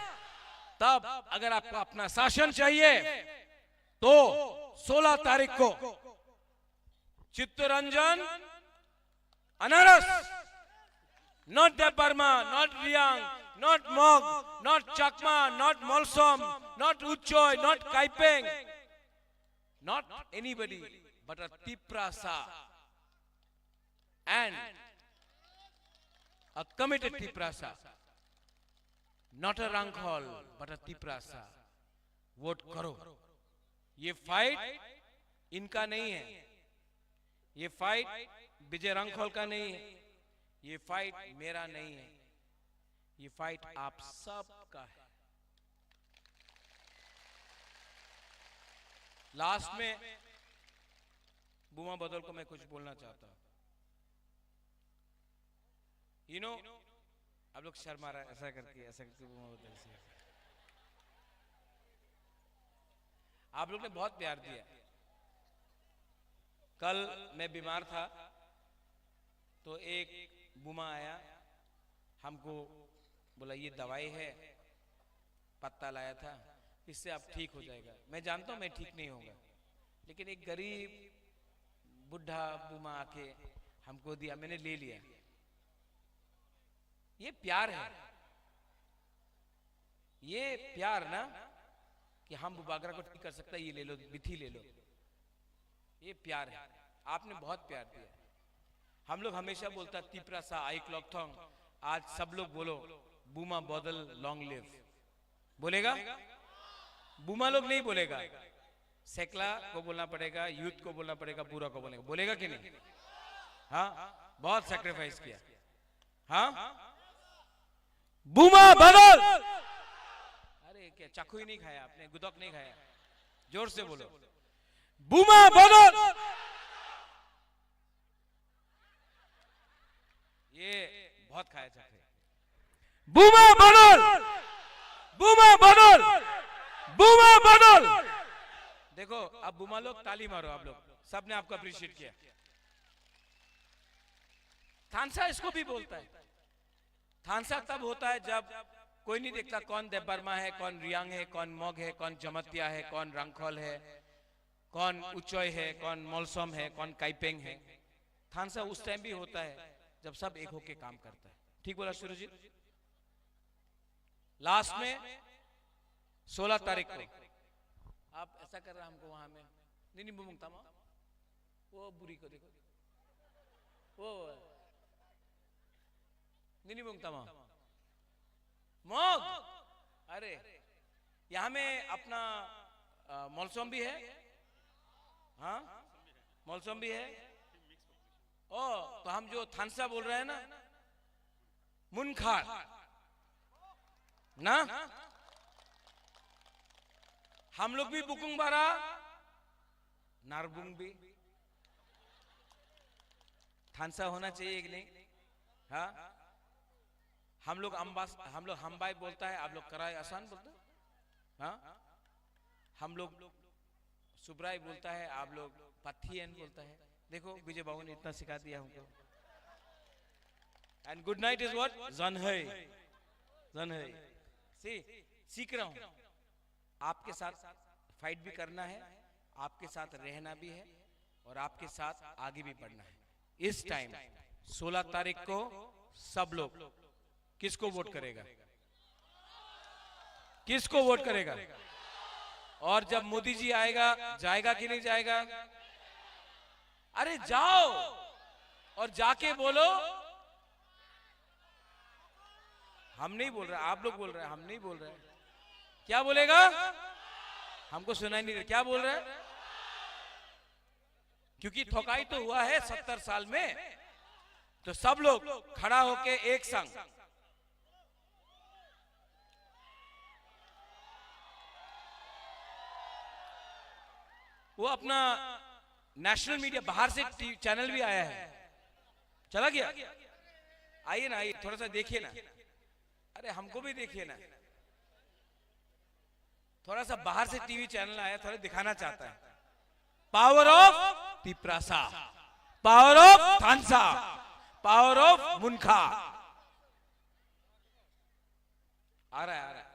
तब अगर आपको अपना शासन चाहिए तो सोलह तारीख को चित्तरंजन अनारस, not Debbarma, not Riang, not Mog, not Chakma, not Molsom, not Uchoi, not Kaipeng, not anybody but a Tiprasa and a committed Tiprasa, not a Rangkhol but a Tiprasa. Vote करो। ये फाइट इनका नहीं है, ये फाइट विजय रांखल का नहीं है, ये फाइट मेरा नहीं है, ये फाइट आप सब का है। लास्ट में बुमा बदल को मैं कुछ बोलना चाहता हूं। यू नो, आप लोग शर्मा रहा, ऐसा करके, ऐसा करके वो बोलते हैं। आप लोग ने बहुत प्यार दिया। कल मैं बीमार था, तो एक बुमा आया, हमको बोला, "ये दवाई है।" पत्ता लाया था, "इससे आप ठीक हो जाएगा।" मैं जानता हूँ मैं ठीक नहीं होगा, लेकिन एक गरीब बुढ़ा बुमा आके हमको दिया, मैंने ले लिया। ये प्यार है, ये प्यार ना, कि हम बुबागरा को ठीक कर सकता है, ये ले लो, बिथी ले लो, ये प्यार है। आपने बहुत प्यार दिया। हम लोग हमेशा बोलता, "तिप्रा सा आइक लॉकथोंग।" आज सब लोग बोलो, "बुमा बदल लॉन्ग लिव।" बोलेगा? बुमा लोग नहीं बोलेगा। सेकला को बोलना पड़ेगा, यूथ को बोलना पड़ेगा, बुरा को बोलेगा। बोलेगा कि नहीं? हाँ, बहुत सैक्रिफाइस किया। हाँ, बुमा बदल। अरे, क्या चाकू ही नहीं खाया आपने, गुदक नहीं खाया? जोर से बोलो, बुमा बदल। ये बहुत खाया चाकू। बुमा बदल, बुमा बदल, बुमा बदल। देखो, अब बुमा लोग ताली मारो, आप लोग, सबने आपको अप्रिशिएट किया। थानसा इसको भी बोलता है। थानसा तब होता है जब कोई नहीं देखता कौन देबबर्मा है, कौन रियांग है, कौन मग है, कौन जमतिया है, कौन रंगखोल है, कौन उचोय है, कौन मलसम है, कौन काइपेंग है। थानसा उस टाइम भी होता है जब सब एक होके काम करता है। ठीक बोला सुरजीत? लास्ट में सोलह तारीख को आप ऐसा कर रहा हमको वहां में, नहीं, नहीं, बुमुंग तमा, वो बुरी को देखो, वो निनी बुंग तमा। मग। अरे, यहाँ में अपना, अ, मलसम भी है। हाँ, मलसम भी है। ओ, तो हम जो थानसा बोल रहे हैं ना, मुनखार ना, हम लोग भी बुकुंग बारा, नारबुंग भी। थानसा होना चाहिए कि नहीं? हाँ, हम लोग अम्बास, हम लोग हम्बाई बोलता है, आप लोग कराई आसान बोलते हैं। हाँ, हम लोग सुब्राई बोलता है, आप लोग पथियन बोलता है। देखो, विजय बाबू ने इतना सिखा दिया हमको। And good night is what? जन है, जन है। सी, सीख रहा हूँ। आपके साथ फाइट भी करना है, आपके साथ रहना भी है और आपके साथ आगे भी बढ़ना है। इस टाइम सोलह तारीख को सब लोग किसको वोट करेगा? किसको वोट करेगा? और जब मोदी जी आएगा, जाएगा कि नहीं जाएगा? अरे जाओ और जाके बोलो, हम नहीं बोल रहे, आप लोग बोल रहे हैं, हम नहीं बोल रहे। क्या बोलेगा? हमको सुनाई नहीं दे, क्या बोल रहे हैं? क्योंकि ठोकाई तो हुआ है सत्तर साल में, तो सब लोग खड़ा होके एक संग वो अपना नेशनल मीडिया बाहर से टी-, चैनल भी आया है, चला गया। आइए ना, आइए, थोड़ा सा देखिए ना। अरे, हमको भी देखिए ना, थोड़ा सा बाहर से टीवी चैनल आया, थोड़ा दिखाना चाहता है। Power of Tiprasa, power of थानसा, पावर ऑफ मुनखा। आ रहा है, आ रहा है।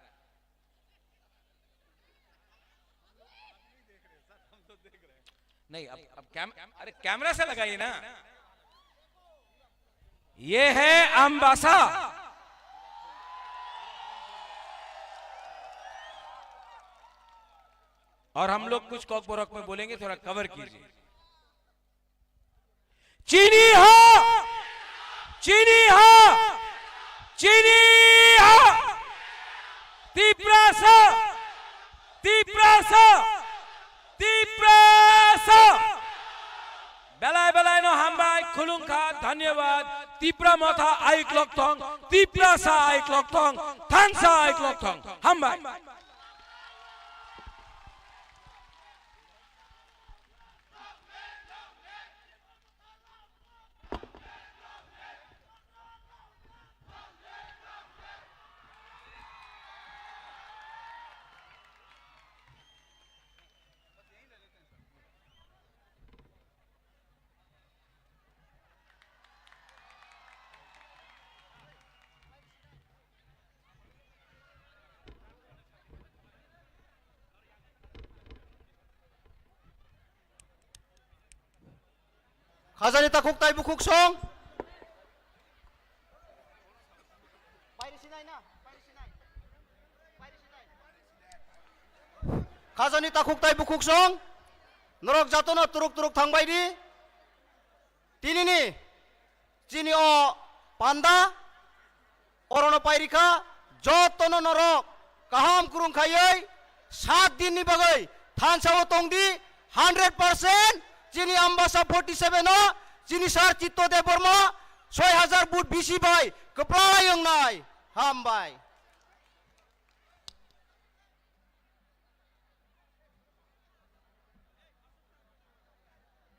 नहीं, अब, अब कैम-, अरे, कैमरा से लगाइए ना। ये है अम्बासा। और हम लोग कुछ कॉकबरक में बोलेंगे, थोड़ा कवर कीजिए। चिनी हा, चिनी हा, चिनी हा। तिप्रासा, तिप्रासा, Tiprasa. Belai belai no hambai, khulungkha, dhanyabad. Tipra motha aik lokthong, Tiprasa aik lokthong, thansa aik lokthong. Hambai. Khajani takhuk tai bukhuk song. Khajani takhuk tai bukhuk song. Norok jatono turuk turuk thangbai di. Tinini chini o panda orono pairikha, jotono norok kaham kurung khaiwi sat dinni bagwi thansa o tongdi, hundred percent chini Ambasa forty seven o chini sir Chitto Debbarma soi hajar vote bisi bai kwplai wngnai. Hambai.